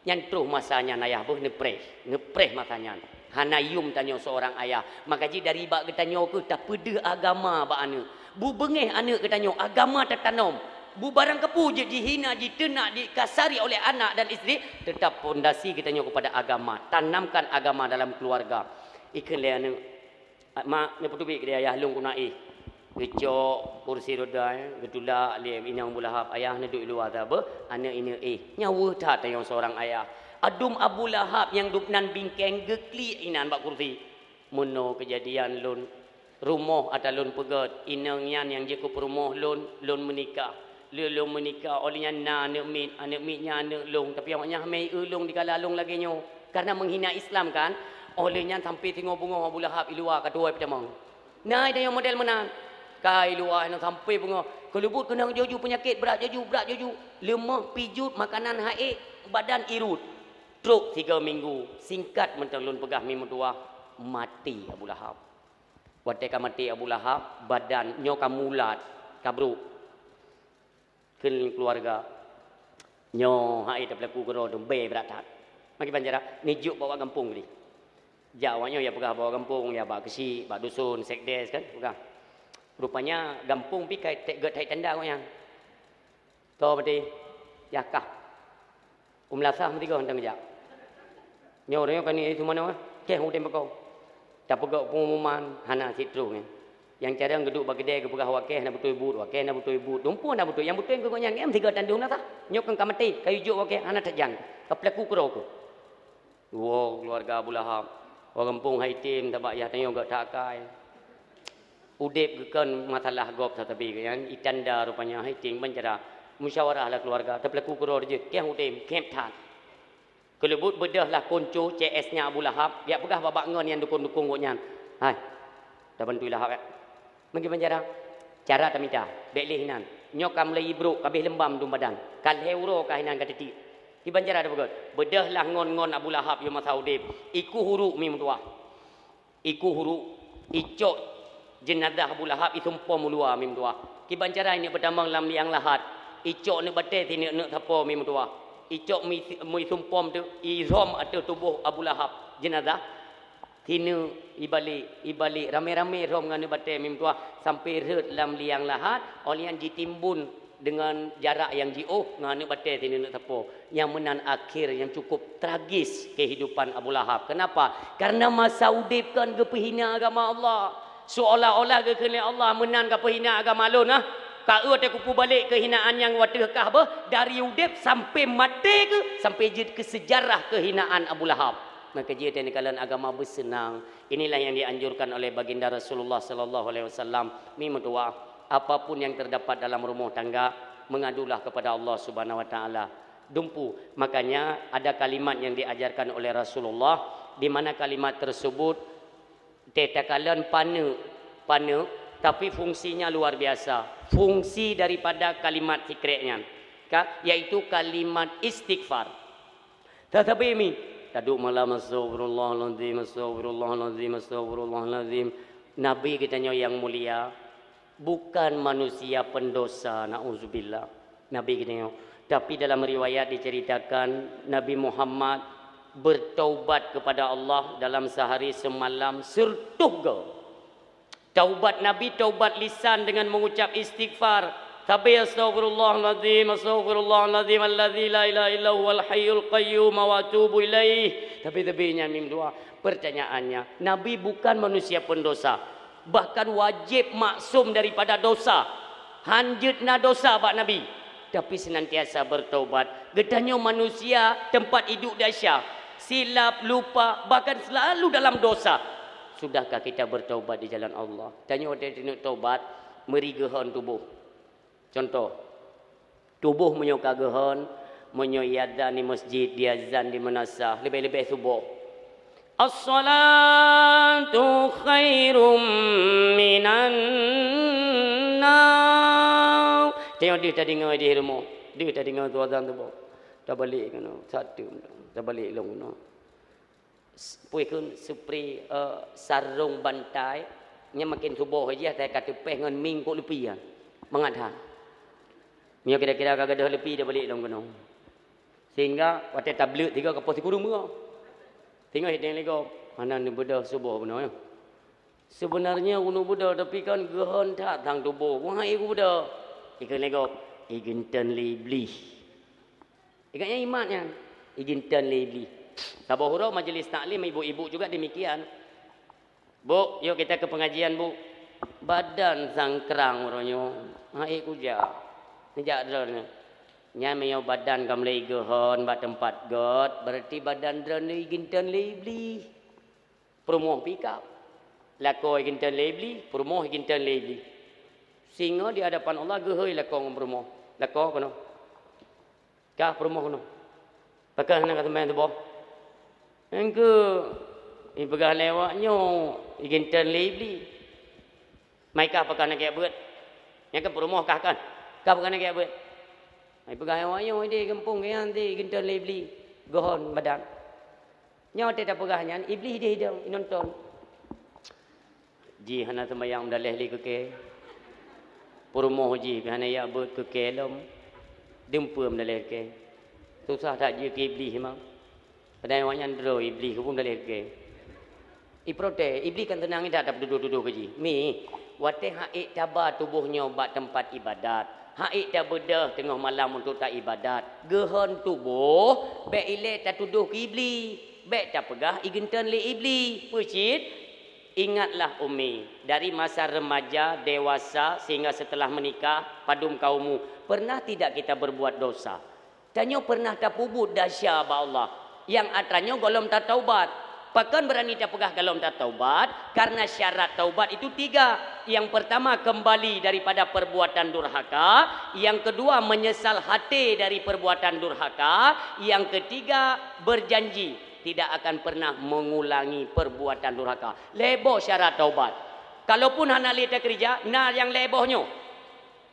Nyan troh masa nyan ayah beuh neupreh, neupreh masa nyan. Hana yum tanyoe seurang ayah. Maka jih dari bak geutanyoe kheueh tapeudeuh agama bak aneuk. Bubeungéh aneuk geutanyoe, agama tatanom. Bu barang keupeue jeuet jihina, jiteunak, dikasari oleh anak dan isteri, tetap pondasi geutanyoe kepada agama. Tanamkan agama dalam keluarga. Ikheun lé aneuk. "Mak, neupeuteubiet keudéh ayah lôn keuneuk éh." Geucok kursi roda, eh, geutulak lé inong Abu Lahab, "Ayah neuduek luwa sabe, aneuk ineuek éh." Nyan weueh that tanyoe seurang ayah. Adum Abu Lahab nyang dub nan bingkeng geuklik inan bak kursi. Meunoe keujadian lôn rumoh ata lôn peugét, inong nyan nyang jeuet keu peurumoh lôn, lôn meunikah. Lé lôn meunikah, óh lheueh nyan na aneuk miet, aneuk miet nyan aneuk lôn, tapi awaknyan hana eu lôn dikala lôn lagée nyoe, kareuna meuhina Islam kan. Óh lheueh nyan sampai singoh beungoh Abu Lahab i luwa ka tuwoe peutamong. Na tanyoe model meunan. Ka i luwa nyan sampai beungoh, keuleubut keunong juju peunyakét brat juju, brat juju, leumoh, pijut, makanan han ék, badan irut. Trok tiga minggu, singkat mantong lôn peugah mi meutuwah, maté Abu Lahab. Watée ka maté Abu Lahab, badan nyoe ka mulat, ka brok. Kheun keuluwarga, "Nyoe hai tapeulaku keudroe teubée brat that." Meukiban cara, neujok bak gampông tadi. Jak awaknyoe ya peugah bak gampông, ya bak keuchik, bak dusun, sekdes kan, peugah. Rupanya gampông pih ka gét that tanda awaknyan. Toh maté, ya kah. U meulasah meusigoe hantom geujak. Nyoe uroe nyoe keuneuk éh teumanoe, keh udeb bak gob. Tapeugah pengumuman, hana sit troh nyan. Nyang carông geuduek bak keudè geupeugah awak keh hana beutôi buet, awak keh hana beutôi buet. Dumpeue hana beutôi, nyang beutôi keu gobnyan, nyan meusigoe tandoe na tah. Nyoe kön ka maté, ka yue jok awak keh hana that jan. Ka peulaku keudroe keuh. Woe keuluwarga Abu Lahab. Ureuëng gampông hai tem, sabab yah tanyoe gét that akai. Udeb geukheun masalah gob sabe-sabe nyan, i tanda rupanya hai tem ban cara musyawarah lah keuluwarga, tapeulaku keudroe jeuet, keh udeb, keh that. Keuleubut beudôh lah konco C S nya Abu Lahab, jak peugah bak-bak ngon nyang dukong-dukong gobnyan. Hai, tabantu Lahab, ya. Meukiban cara? Cara tamita, bék lé hinan. Nyoe ka mulai ibrok, ka abéh leumbam dum badan. Ka lhée uroe ka hinan ka teutiek. Kiban cara tapeugét? Beudôh lah ngon-ngon Abu Lahab yôh masa udeb. Ikueh uruk mi meutuwah. Ikueh uruk, icok jeunazah Abu Lahab isumpom u luwa mi meutuwah. Kiban cara ineuk peutamong lam liang lahat, icok neuk batée sineuk-neuk sapo mi meutuwah. Icok mi, mi isumpom teuk, irhom ateueh tuboh Abu Lahab jeunazah. Sineuk ibalek, ibalek ramé-ramé rhom ngon aneuk batée mi meutuwah sampoe rhot lam liang lahat, óh lheueh nyan jitimbun deungon jarak nyang jiôh ngon aneuk batée sineuk-neuk sapo. Nyang meunan akhé nyang cukup tragis kehidupan Abu Lahab. Kenapa? Karena masa udeb kan geupeuhina agama Allah. Seolah-olah geukheun lé Allah, "Meunan kapeuhina agama lôn, ah. Ka eu watée kupeubalek keuhinaan nyang watée kah beuh, dari udeb sampoe maté keuh, sampoe jeuet keu seujarah keuhinaan Abu Lahab." Maka jeuet teuh neukalon agama beuseunang. Inilah yang dianjurkan oleh Baginda Rasulullah sallallahu alaihi wasallam. Mi meutuah, apapun yang terdapat dalam rumah tangga, mengadulah kepada Allah Subhanahu wa Taala. Dumpu. Makanya ada kalimat yang diajarkan oleh Rasulullah, di mana kalimat tersebut teuh takalon paneuk, paneuk, tapi fungsinya luar biasa. Fungsi daripada kalimat sikrek nyan, ka, yaitu kalimat istighfar. Tatapi mi, taduek malam, "Astagfirullahalazim, astagfirullahalazim, astagfirullahalazim." Nabi geutanyoe yang mulia bukan manusia pendosa, nauzubillah. Nabi geutanyoe. Tapi dalam riwayat diceritakan, Nabi Muhammad bertaubat kepada Allah dalam sehari semalam seratus goe. Taubat Nabi, taubat lisan dengan mengucap istighfar. Tapi, "Astagfirullahalazim, astagfirullahalazim alladzi la ilaha illa huwal hayyul qayyum wa atubu ilaih." Tapi, tapi nyan mim dua. Pertanyaannya, Nabi bukan manusia pendosa. Bahkan wajib maksum daripada dosa. Hanjeuet na dosa bak Nabi. Tapi senantiasa bertaubat. Geutanyoe manusia, tempat idup dasya. Silap, lupa, bahkan selalu dalam dosa. Sudahkah kita bertaubat di jalan Allah? Tanyoe watèe taneuk taubat, meuri geuhon tuboh. Contoh, tuboh meunyoe ka geuhon, meunyoe iazan di masjid, diazan di meunasah, leubeh-leubeh suboh. "As-salatu khairum minan naum." Tanyoe deuh tadeungoe di rumoh, deuh tadeungoe tu azan tuboh. Tabalek keunoe, satu, tabalek lom keunoe. Pue kheun seupri, eh, sarong bantai, nyan maken suboh jih, asai ka teupeh ngon mieng kok leupi nyan. Mangat that. Meunyoe kira-kira ka gadôh leupi, tabalek lom keunoe. Sehingga watèe tableuet tiga ka poh sikureueng meungoh. Sehingga ideng lé gob, hana neubeudôh suboh bunoe nyoe. Seubeunarnya uneuk beudôh, tapi kan geuhon that sang tuboh. Wahai ku beudôh. Ikheun lé gob, igeuntôn lé Iblih. Ingat nyan imat nyan, igeuntôn lé Iblih. Saboh uroe majlis taklim ibu-ibu juga demikian. "Bu, yuk kita ke pengajian, Bu." Badan sangkrang uroe nyoe, hana ék kujak. Neujak droeneuh. Nyan meunyoe badan ka mulai igeuhon bak teumpat göt, berarti badan droeneuh igeuntôn lé Iblih. Peurumoh pih ka. Lakoe igeuntôn lé Iblih, peurumoh igeuntôn lé Iblih. Sehingga di hadapan Allah geuhôi lakoe ngon peurumoh. Lakoe keunoe. Ka peurumoh keunoe. Pakon hana ka seumayang suboh? Engkeu ipeugah lé awak nyoe igeuntôn lé Iblih. Mai kah pakon hana geujak beuet? Nyan kan peurumoh kah kan? Kah pakon hana geujak beuet? Ipeugah lé awak nyoe idéh gampông nyan ti igeuntôn lé Iblih. Geuhon badan. Nyoe watèe tapeugah nyan, Iblih idéh idong, inonton. Jih hana seumayang meudaleh lé keu kèe. Peurumoh jih pih hana jak beuet keu kèe lom. Dum peue meudaleh keu kèe. Susah that jeuet keu Iblih memang. Padahai awaknyan droe Iblih keu peue meudaleh keu kèe. Iprotes, Iblih kan seunang that tapeutudoh-tudoh keu jih. Mi, watèe hana ék taba tuboh nyoe bak teumpat ibadat, hana ék tabeudôh teungoh malam untuk taibadat, geuhon tuboh, bèk ilèe tatudoh keu Iblih, bèk tapeugah igeuntôn lé Iblih. Peue cit? Ingatlah, Umi, dari masa remaja, dewasa, sehingga setelah menikah, padum ka umu, pernah tidak kita berbuat dosa? Tanyoe pernah tapeubuet desya bak Allah, nyang atra nyoe gohlom tataubat. Pakon beurani tapeugah gohlom tataubat? Karena syarat taubat itu tiga. Yang pertama, kembali daripada perbuatan durhaka. Yang kedua, menyesal hati dari perbuatan durhaka. Yang ketiga, berjanji tidak akan pernah mengulangi perbuatan durhaka. Lhèe boh syarat taubat. Kalaupun hana lé takeurija, na nyang lhèe boh nyoe.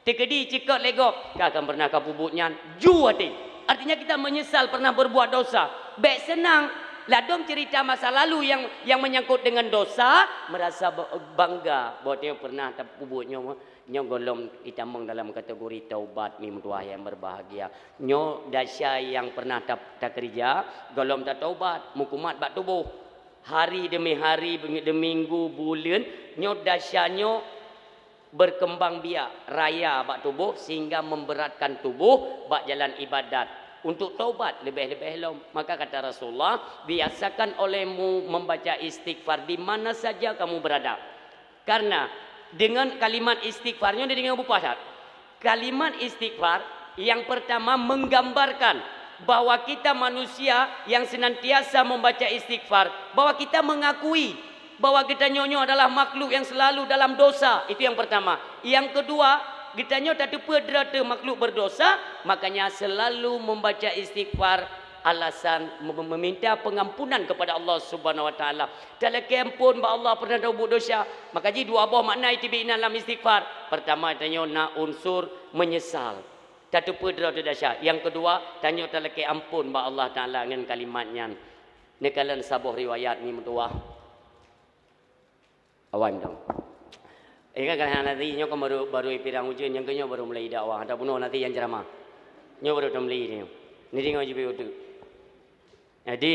Teukeudi ceukot lé gob, ka kan pernah kapeubuet nyan, ju até. Artinya kita menyesal pernah berbuat dosa. Bèk seunang, ladôm cerita masa lalu yang, yang menyangkut dengan dosa, merasa ba-, bangga bahwa dia pernah tapeubuet nyoe, nyoe gohlom itamong dalam kategori taubat, mi meutuah yang berbahagia. Nyoe desya nyang pernah ta-, takeurija, gohlom tataubat, meukumat bak tuboh. Hari demi hari, demi minggu, buleuen, nyoe desya nyoe berkembang biak raya bak tuboh sehingga memberatkan tuboh bak jalan ibadat. Untuk taubat leubeh-leubeh lom. Maka kata Rasulullah, "Biasakan olehmu membaca istighfar di mana saja kamu berada." Karena dengan kalimat istighfar nyoe dideungoe beupaih that. Kalimat istighfar yang pertama menggambarkan bahwa kita manusia yang senantiasa membaca istighfar, bahwa kita mengakui bahwa geutanyoe nyoe adalah makhluk yang selalu dalam dosa. Itu yang pertama. Yang kedua, geutanyoe tateupeue droe teuh makhluk berdosa, makanya selalu membaca istighfar, alasan mem-, meminta pengampunan kepada Allah Subhanahu wa Taala. Talakée amphon bak Allah peureunah tabuet dosa. Maka jih dua boh makna iteubiet inan lam istighfar. Pertama, tanyoe na unsur menyesal. Tateupeue droe teuh desya. Yang kedua, tanyoe talakée amphon bak Allah Taala ngon kalimat nyan. Neukalon saboh riwayat mi meutuwah. Awan dong. Eh, kan, kan, nasi nyoe kan baru, baru ipirang ujeuen, nyang keu nyoe baru mulai dakwah. Ada bunoe nasi nyang ceramah. Nyoe baru tameuli nyoe. Ni deungoe jibi uteuk. Jadi,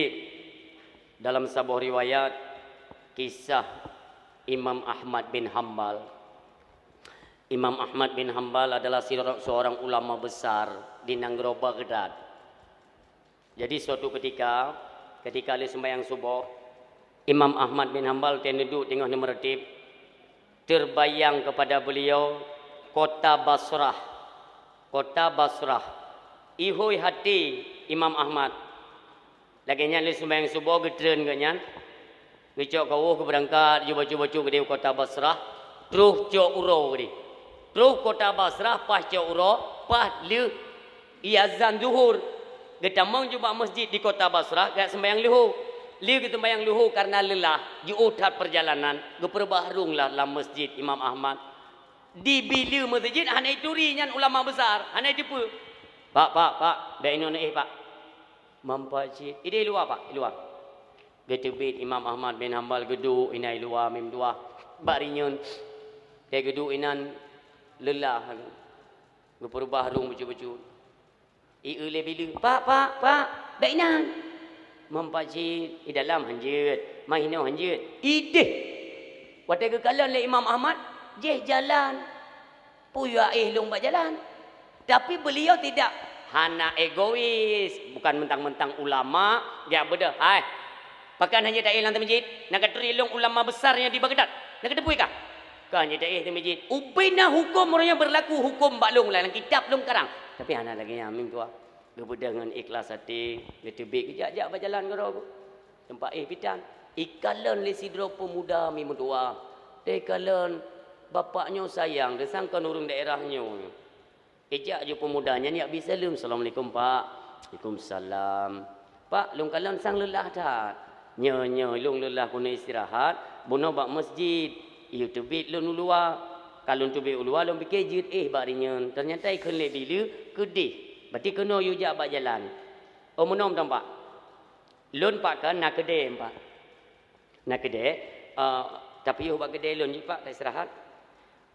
dalam saboh riwayat, kisah Imam Ahmad bin Hambal. Imam Ahmad bin Hambal adalah siro-, seorang ulama besar di nanggroe Baghdad. Jadi, suatu ketika, ketika lheueh sembahyang suboh, Imam Ahmad bin Hambal watée neuduek teungoh neumeureuteb, terbayang kepada beliau kota Basrah. Kota Basrah. Ihôi hati Imam Ahmad. Lagée nyan lheueh sembahyang suboh geutreun geuh nyan. Geucok kawöh geubeurangkat, geubacut-bacut keudeh u kota Basrah, troh cok uroe keudeh. Troh kota Basrah, paih cok uroe, paih lheueh iazan zuhur. Geutamong ju bak masjid di kota Basrah, geujak sembahyang luho. Lheueh geuseumbahyang luho kareuna leulah, jiôh that peurjalanan, geupeureubah rhueng lah lam masjid Imam Ahmad. Di bileue masjid hana ituri nyan ulama besar, hana iteupeue. "Pak, pak, pak, bèk inoe neuéh, pak." "Meupat cit?" "Ideh luwa, pak, luwa." Geuteubiet Imam Ahmad bin Hambal geuduek inan luwa meutuwah. Bak rinyeun, watée geuduek inan leulah, geupeureubah rhueng bacut-bacut. Ieu lé bileue, "Pak, pak, pak, bèk inan." "Meupat cit?" "I dalam hanjeuet, ma inoe hanjeuet." Ideh! Watée geukalon lé Imam Ahmad, jih jalan. Peue yue éh lôn bak jalan. Tapi beliau tidak, hana egois, bukan mentang-mentang ulama, geujak beudôh, "Hai, pakon hanjeuet taéh lam masjid? Na katuri lôn ulama besar nyang di Baghdad. Na kateupeue kah? Kon hanjeuet taéh lam masjid. Ubena huköm uroe nyoe beurlaku huköm bak lôn lam kitab lôn karang." Tapi hana lagée nyan meutuwah. Geubeudôh ngon ikhlas até, geuteubiet geujak-jak bak jalan keudroe. Teumpat éh pih tan. Ikalon lé sidroe peumuda mi meutuwah. Teukalon bapak nyoe sayang, teusangkon ureuëng daerah nyoe. Ijak ju peumuda nyan jak bi saleuem, "Assalamualaikum, Pak." "Waalaikumsalam." "Pak, lôn kalon sang leulah that." "Nyoe, nyoe, lôn leulah keuneuk istirahat, bunoe bak masjid. Yue teubiet lôn u luwa. Ka lôn teubiet u luwa, lôn pike jeuet éh bak rinyeun. Teunyata ikheun lé bileue keudeh. Berarti keunoe yue jak bak jalan." "Oh, meunoe mantong, Pak." "Lôn, Pak, kan na keudè, Pak." "Na keudè, eh, tapiôh bak keudè lôn jih, Pak, taistirahat."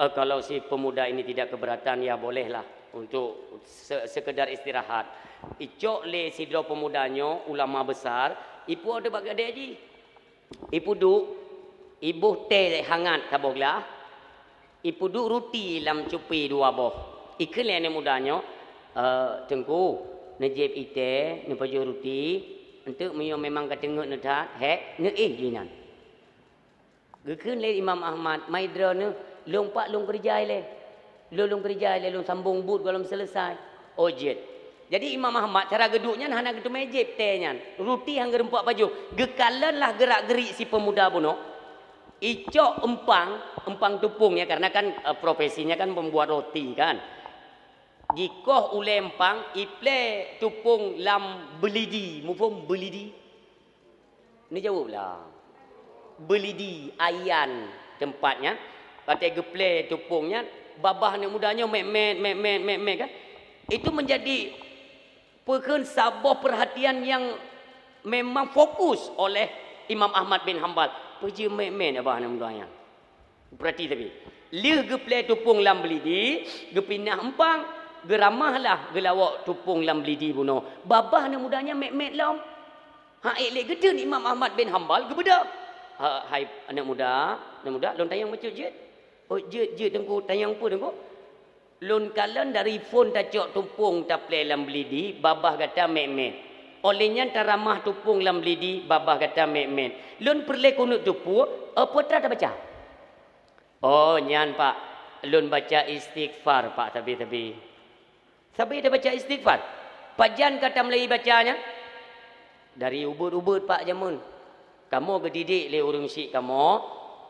"Eh, kalau si pemuda ini tidak keberatan, ya bolehlah untuk se-, sekedar istirahat." Icok lé sidroe pemuda nyoe, ulama besar, ipuwoe bak keudè jih. Ipeuduek, iboh teh hangat saboh glah, ipeuduek ruti lam cupi dua boh. Ikheun lé aneuk muda nyoe, "Eh, Teungku, neujieb i teh, neupajoh ruti, eunteuk meunyoe memang ka teungeut neuh that, hék, neuéh ju inan." Geukheun lé Imam Ahmad, "Mai droeneuh, lôn, Pak, lôn keureuja ilée. Lôn, lôn keureuja ilée, lôn sambong buet gohlom seuleusai." Oh, jeuet. Jadi, Imam Ahmad cara geuduek nyan hana geuteumé jieb teh nyan. Ruti han geurumpok pajoh. Geukalon lah geurak-geurik si peumuda bunoe. Icok eumpang, eumpang tupông ya, karena kan, eh, profesinya kan pembuat roti kan. Jikoh ulée eumpang, iplée tupông lam beulidi. Muphom beulidi? Neujaweueb lah. Beulidi, ayan teumpat nyan. Watée geuplée tupông nyan, babah aneuk muda nyoe mét-mét, mét-mét, mét-mét kan. Itu menjadi peukheun saboh perhatian yang memang fokus oleh Imam Ahmad bin Hambal. Peue jeuet mét-mét babah aneuk muda nyan. Peurati tapi. Lheueh geuplée tupông lam beulidi, geupinah eumpang, geuramah lah geulawok tupông lam beulidi bunoe. Babah aneuk muda nyan mét-mét lom. Ha, ék lé geuteun Imam Ahmad bin Hambal geubeudôh. "Ha, hai aneuk muda, aneuk muda, lôn tanyong bacut jeuet." "Oh, jeuet, jeuet, Teungku, tanyong peue, Teungku?" "Lôn kalon dari phon tacok tupông taplée lam beulidi, babah gata mét-mét. Óh lheueh nyan taramah tupông lam beulidi, babah gata mét-mét. Lôn peureulée keuneuk teupeue, eh, peue atra tabaca?" "Oh, nyan, Pak, lôn baca istighfar, Pak, sabe-sabe." "Sabe tabaca istighfar?" Pajan ka tamulai baca nyan? Dari ubeut-ubeut pak jameun. Kamoe geudidik lé ureuëng syik kamoe,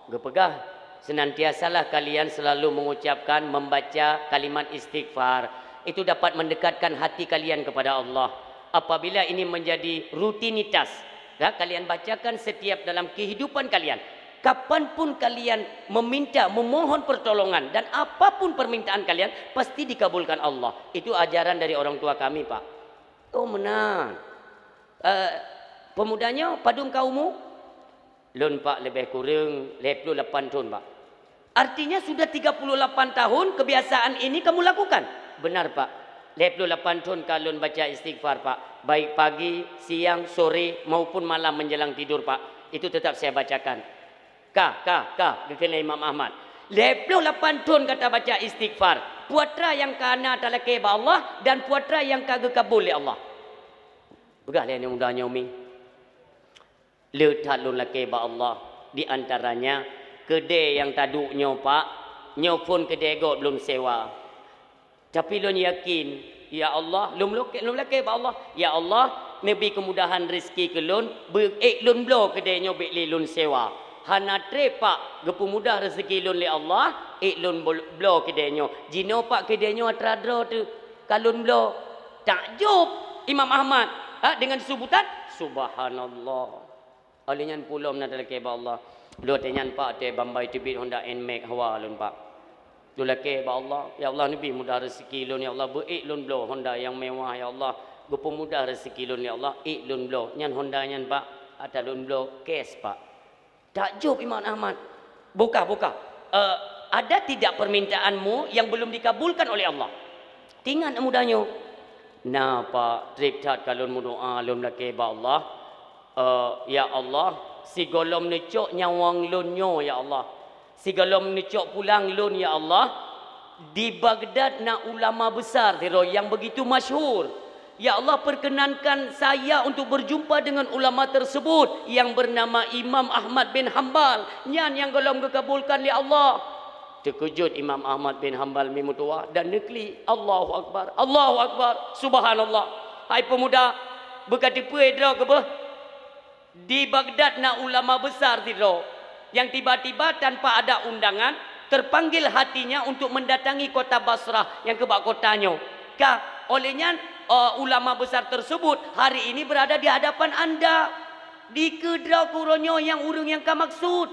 geupeugah, "Senantiasalah kalian selalu mengucapkan, membaca kalimat istighfar. Itu dapat mendekatkan hati kalian kepada Allah. Apabila ini menjadi rutinitas, ya, kalian bacakan setiap dalam kehidupan kalian, kapanpun kalian meminta, memohon pertolongan, dan apapun permintaan kalian, pasti dikabulkan Allah." Itu ajaran dari orang tua kami, Pak. Oh, meunan. Eh, pemuda nyoe padum ka umu? Lôn, Pak, lebih kureueng lhèe ploh lapan thon, Pak. Artinya sudah tiga puluh lapan tahun kebiasaan ini kamu lakukan? Benar, Pak. Lhèe ploh lapan thon ka lôn baca istighfar, Pak. Baik pagi, siang, sore, maupun malam menjelang tidur, Pak. Itu tetap saya bacakan. Ka, ka, ka, geukheun lé Imam Ahmad. Lhèe ploh lapan thon ka tabaca istighfar. Peue atra nyang ka na talakée bak Allah dan peue atra nyang ka geukabul lé Allah. Peugah lé aneuk muda nyoe, Mi. Le that lôn lakée bak Allah, di antaranya keudée nyang taduek nyoe, Pak, nyoe phon keudée gob lôn sewa. Tapi lôn yakin, ya Allah, lôn lakée, lôn lakée bak Allah, "Ya Allah, neubi keumudahan rezeki keu lôn, beu ék lôn bloe keudée nyoe bék lé lôn sewa." Hana treb, Pak, geupeumudah rezeki lôn lé Allah, ék lôn bol-, bloe keudée nyoe. Jinoe, Pak, keudée nyoe atra droe teuh ka lôn bloe. Takjub Imam Ahmad, ha, dengan sebutan, "Subhanallah." Óh lheueh nyan pulom na talakée bak Allah. Lôn watée nyan, Pak, watée bambai teubiet Honda Nmax hawa lôn, Pak. Lôn lakée bak Allah, "Ya Allah, neubi mudah rezeki lôn, ya Allah, beu ék lôn bloe Honda nyang mewah, ya Allah. Geupeumudah rezeki lôn, ya Allah, ék lôn bloe." Nyan Honda nyan, Pak, atra lôn bloe cash, Pak. Takjub Imam Ahmad. "Buka, buka. Eh, ada tidak permintaanmu yang belum dikabulkan oleh Allah?" Teuingat aneuk muda nyoe. "Na, Pak, treb that ka lôn meudoá, lôn lakée bak Allah. Eh, ya Allah, sigohlom neucok nyawöng lôn nyoe, ya Allah. Sigohlom neucok pulang lôn, ya Allah. Di Baghdad na ulama besar sidroe yang begitu masyhur. Ya Allah, perkenankan saya untuk berjumpa dengan ulama tersebut yang bernama Imam Ahmad bin Hambal." Nyan nyang gohlom geukabulkan lé Allah. Teukeujot Imam Ahmad bin Hambal, Mi meutuwah, dan neuklik, "Allahu Akbar, Allahu Akbar, Subhanallah." Hai peumuda, beuka teupeue droe keu beuh? Di Baghdad na ulama besar sidroe nyang tiba-tiba tanpa ada undangan terpanggil hatinya untuk mendatangi kota Basrah nyang keu bak kota nyoe. Ka, óh lheueh nyan, eh, ulama besar tersebut hari ini berada di hadapan anda. Dikeue droe keu uroe nyoe nyang ureuëng nyang ka maksud,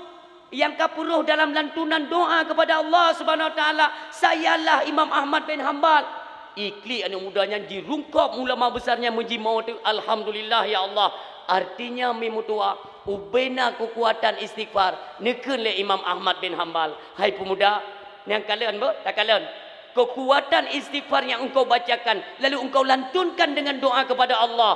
nyang ka peuroh dalam lantunan doa kepada Allah Subhanahu Wa Taala, "Sayalah Imam Ahmad bin Hambal." Iklik aneuk muda nyan jirungkop ulama besar nyan meujimawa teuk, "Alhamdulillah, ya Allah." Artinya, Mi meutuwah, ubena keukuatan istighfar, neukheun lé Imam Ahmad bin Hambal. Hai peumuda, nyang kalon beuh, takalon. Keukuatan istighfar yang engkau bacakan, lalu engkau lantunkan dengan doa kepada Allah.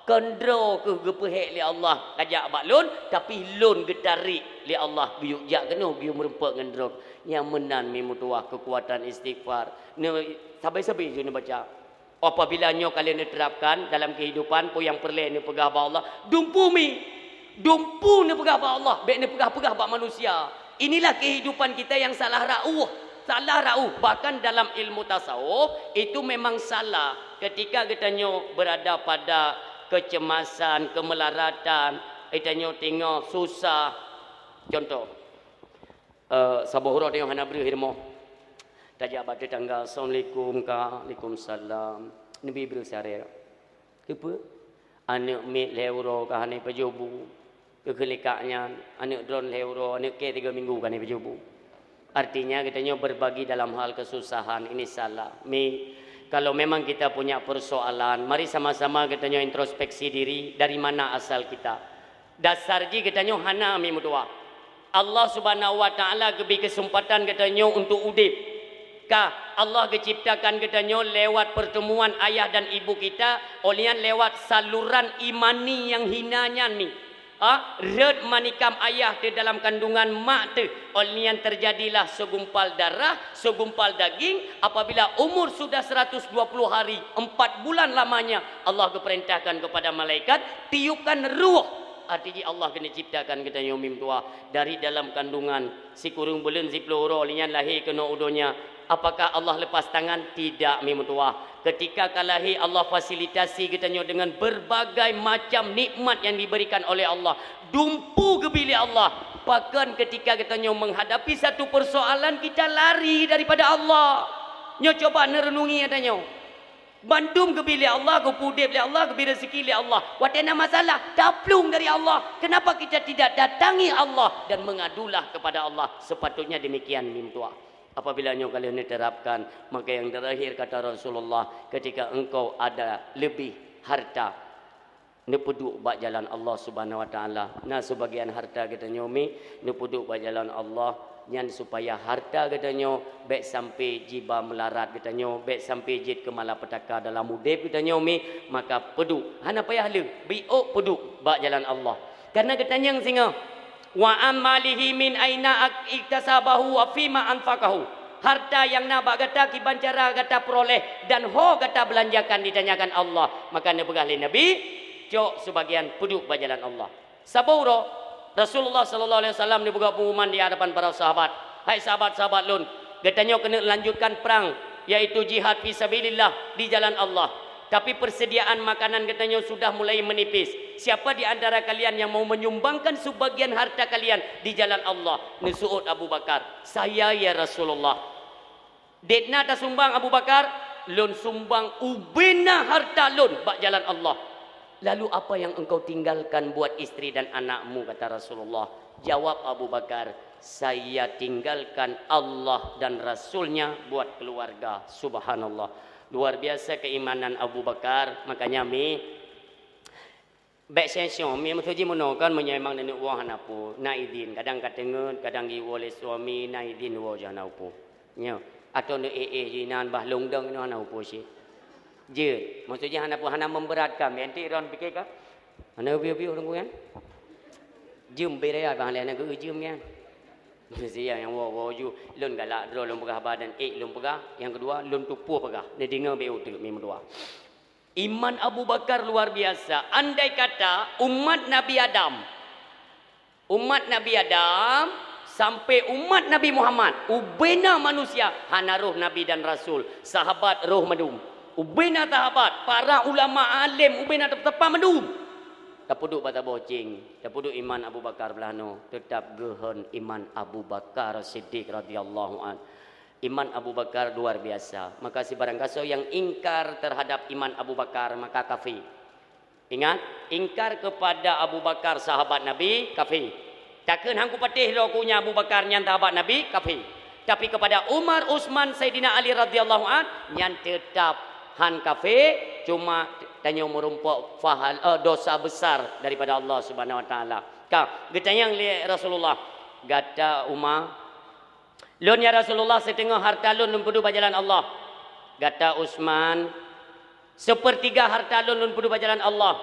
Kon droe keuh geupeuhék lé Allah kajak bak lôn, tapi lôn geutarek lé Allah geuyue jak keunoe, geuyue meurumpok ngon droe. Nyang meunan, Mi meutuwah, keukuatan istighfar. Neu-, sabe-sabe jeuet neubaca. Apabila nyoe ka lheueh neuterapkan dalam kehidupan, peue nyang peureulée neupeugah bak Allah, dumpeue, Mi. Dumpeue neupeugah bak Allah, bék neupeugah-peugah bak manusia. Inilah kehidupan kita yang salah rauh. Salah rauh. Bahkan dalam ilmu tasawuf, itu memang salah ketika geutanyoe berada pada kecemasan, kemelaratan, geutanyoe teungoh susah. Contoh, eh, saboh uroe teungoh hana breueh rumoh. Tajak bak tetangga, "Assalamualaikum, Kak." "Waalaikumsalam." "Neubi breueh siarée." "Keupeue?" "Aneuk miet lhée uroe ka hana pajoh bu." Geukheun lé kak nyan, "Aneuk droen lhée uroe, aneuk kée tiga minggu ka hana pajoh bu." Artinya, geutanyoe berbagi dalam hal kesusahan, ini salah. Mi, kalau memang kita punya persoalan, mari sama-sama geutanyoe introspeksi diri, dari mana asal kita. Dasar jih geutanyoe hana, Mi meutuwah. Allah Subhanahu wa Taala geubri keuseumpatan geutanyoe untuk udeb. Ka, Allah geuciptakan geutanyoe lewat pertemuan ayah dan ibu kita, óh lheueh nyan lewat saluran imani nyang hina nyan, Mi. Ha, rot manikam ayah teuh dalam kandungan mak teuh, óh lheueh nyan terjadilah segumpal darah, segumpal daging. Apabila umur sudah seratus dua puluh hari, empat bulan lamanya, Allah geupeurintahkan kepada malaikat, tiupkan ruh. Arti jih Allah keuneuk ciptakan geutanyoe, Mi meutuwah, dari dalam kandungan sikureueng buleuen siploh uroe, lheueh nyan lahé keunoe u donya. Apakah Allah lepas tangan? Tidak, mi meutuah. Ketika ka lahé, Allah fasilitasi geutanyoe dengan berbagai macam nikmat yang diberikan oleh Allah. Dumpu geubri lé Allah. Pakon ketika geutanyoe menghadapi satu persoalan, kita lari daripada Allah? Nyoe coba neurenungi geutanyoe. Bandum geubri lé Allah, geupeuudeb lé Allah, geubri rezeki lé Allah. Watée na masalah, taplueng dari Allah. Kenapa kita tidak datangi Allah dan mengadulah kepada Allah? Sepatutnya demikian, mi meutuah. Apabila nyoe ka lheueh neuterapkan, maka yang terakhir kata Rasulullah, ketika engkau ada lebih harta, neupeuduek bak jalan Allah Subhanahu wa Taala. Na sebagian harta geutanyoe mi, neupeuduek bak jalan Allah, nyan supaya harta geutanyoe bék sampai jiba meularat geutanyoe, bék sampai jeuet keu malapetaka dalam udeb geutanyoe mi, maka peuduek. Hana payah lé, biôk peuduek bak jalan Allah. Karena geutanyong singoh, "Wa an malihi min aina ak-, iktasabahu wa fima anfaqahu." Harta nyang na bak gata kiban cara gata peuroléh dan ho gata beulanjakan ditanyakan Allah. Maka neupeugah lé Nabi, "Cok sebagian peuduek bak jalan Allah." Saboh uroe, Rasulullah sallallahu alaihi wasallam neupeugah pengumuman di hadapan para sahabat, "Hai sahabat-sahabat lôn, geutanyoe keuneuk lanjutkan prang, yaitu jihad fi sabilillah di jalan Allah. Tapi persediaan makanan geutanyoe sudah mulai menipis. Siapa di antara kalian yang mau menyumbangkan sebagian harta kalian di jalan Allah?" Neusu'ot Abu Bakar, "Saya, ya Rasulullah." "Dek na tasumbang, Abu Bakar?" "Lôn sumbang ubena harta lôn bak jalan Allah." "Lalu apa yang engkau tinggalkan buat istri dan anakmu?" kata Rasulullah. Jawab Abu Bakar, "Saya tinggalkan Allah dan Rasul-Nya buat keluarga." Subhanallah. Luar biasa keimanan Abu Bakar. Makanya mi, bék seng-seng, mi maksud jih meunoe kan, meunyoe memang neuneuk woe hana peue, na idin. Kadang ka teungeut, kadang jiwoe lé suami, na idin woe jih hana peue. Nyoe, atau neuék-ék jih inan bah lôn dong inoe hana peue cit. Jeuet, maksud jih hana peue, hana memberatkan. Meuanti droen pike ka? Hana ubit-ubit ureueng nyan? Jeuem beu raya bang lé hana geu jeuem nyan. Meusia nyang woe-woe ju, lôn galak droe lôn peugah haba dan ék lôn peugah. Nyang keudua, lôn tupeue peugah. Neudeungoe bék uteuk mi meutuah. Iman Abu Bakar luar biasa. Andai kata umat Nabi Adam, umat Nabi Adam sampai umat Nabi Muhammad, ubena manusia, hana roh nabi dan rasul, sahabat roh mandum. Ubena sahabat, para ulama alim, ubena teupeu-teupeu mandum. Tapeuduek bak saboh céng, tapeuduek iman Abu Bakar blah noe, teutap geuhon iman Abu Bakar Siddiq radhiyallahu an. Iman Abu Bakar luar biasa. Maka sibarang gasoe nyang ingkar terhadap iman Abu Bakar, maka kafé. Ingat, ingkar kepada Abu Bakar, sahabat Nabi, kafé. Takheun han kupatéh droe ku nyan Abu Bakar nyan sahabat Nabi, kafé. Tapi kepada Umar, Utsman, Saidina Ali radhiyallahu an, nyan teutap han kafé, cuma tanyoe meurumpok fahal, eh, dosa besar daripada Allah Subhanahu wa Taala. Ka, geutanyong lé Rasulullah, "Gata Umar?" "Lôn, ya Rasulullah, siteungoh harta lôn, lôn peuduek bak jalan Allah." Gata Utsman, "Seupeurtiga harta lôn, lôn peuduek bak jalan Allah."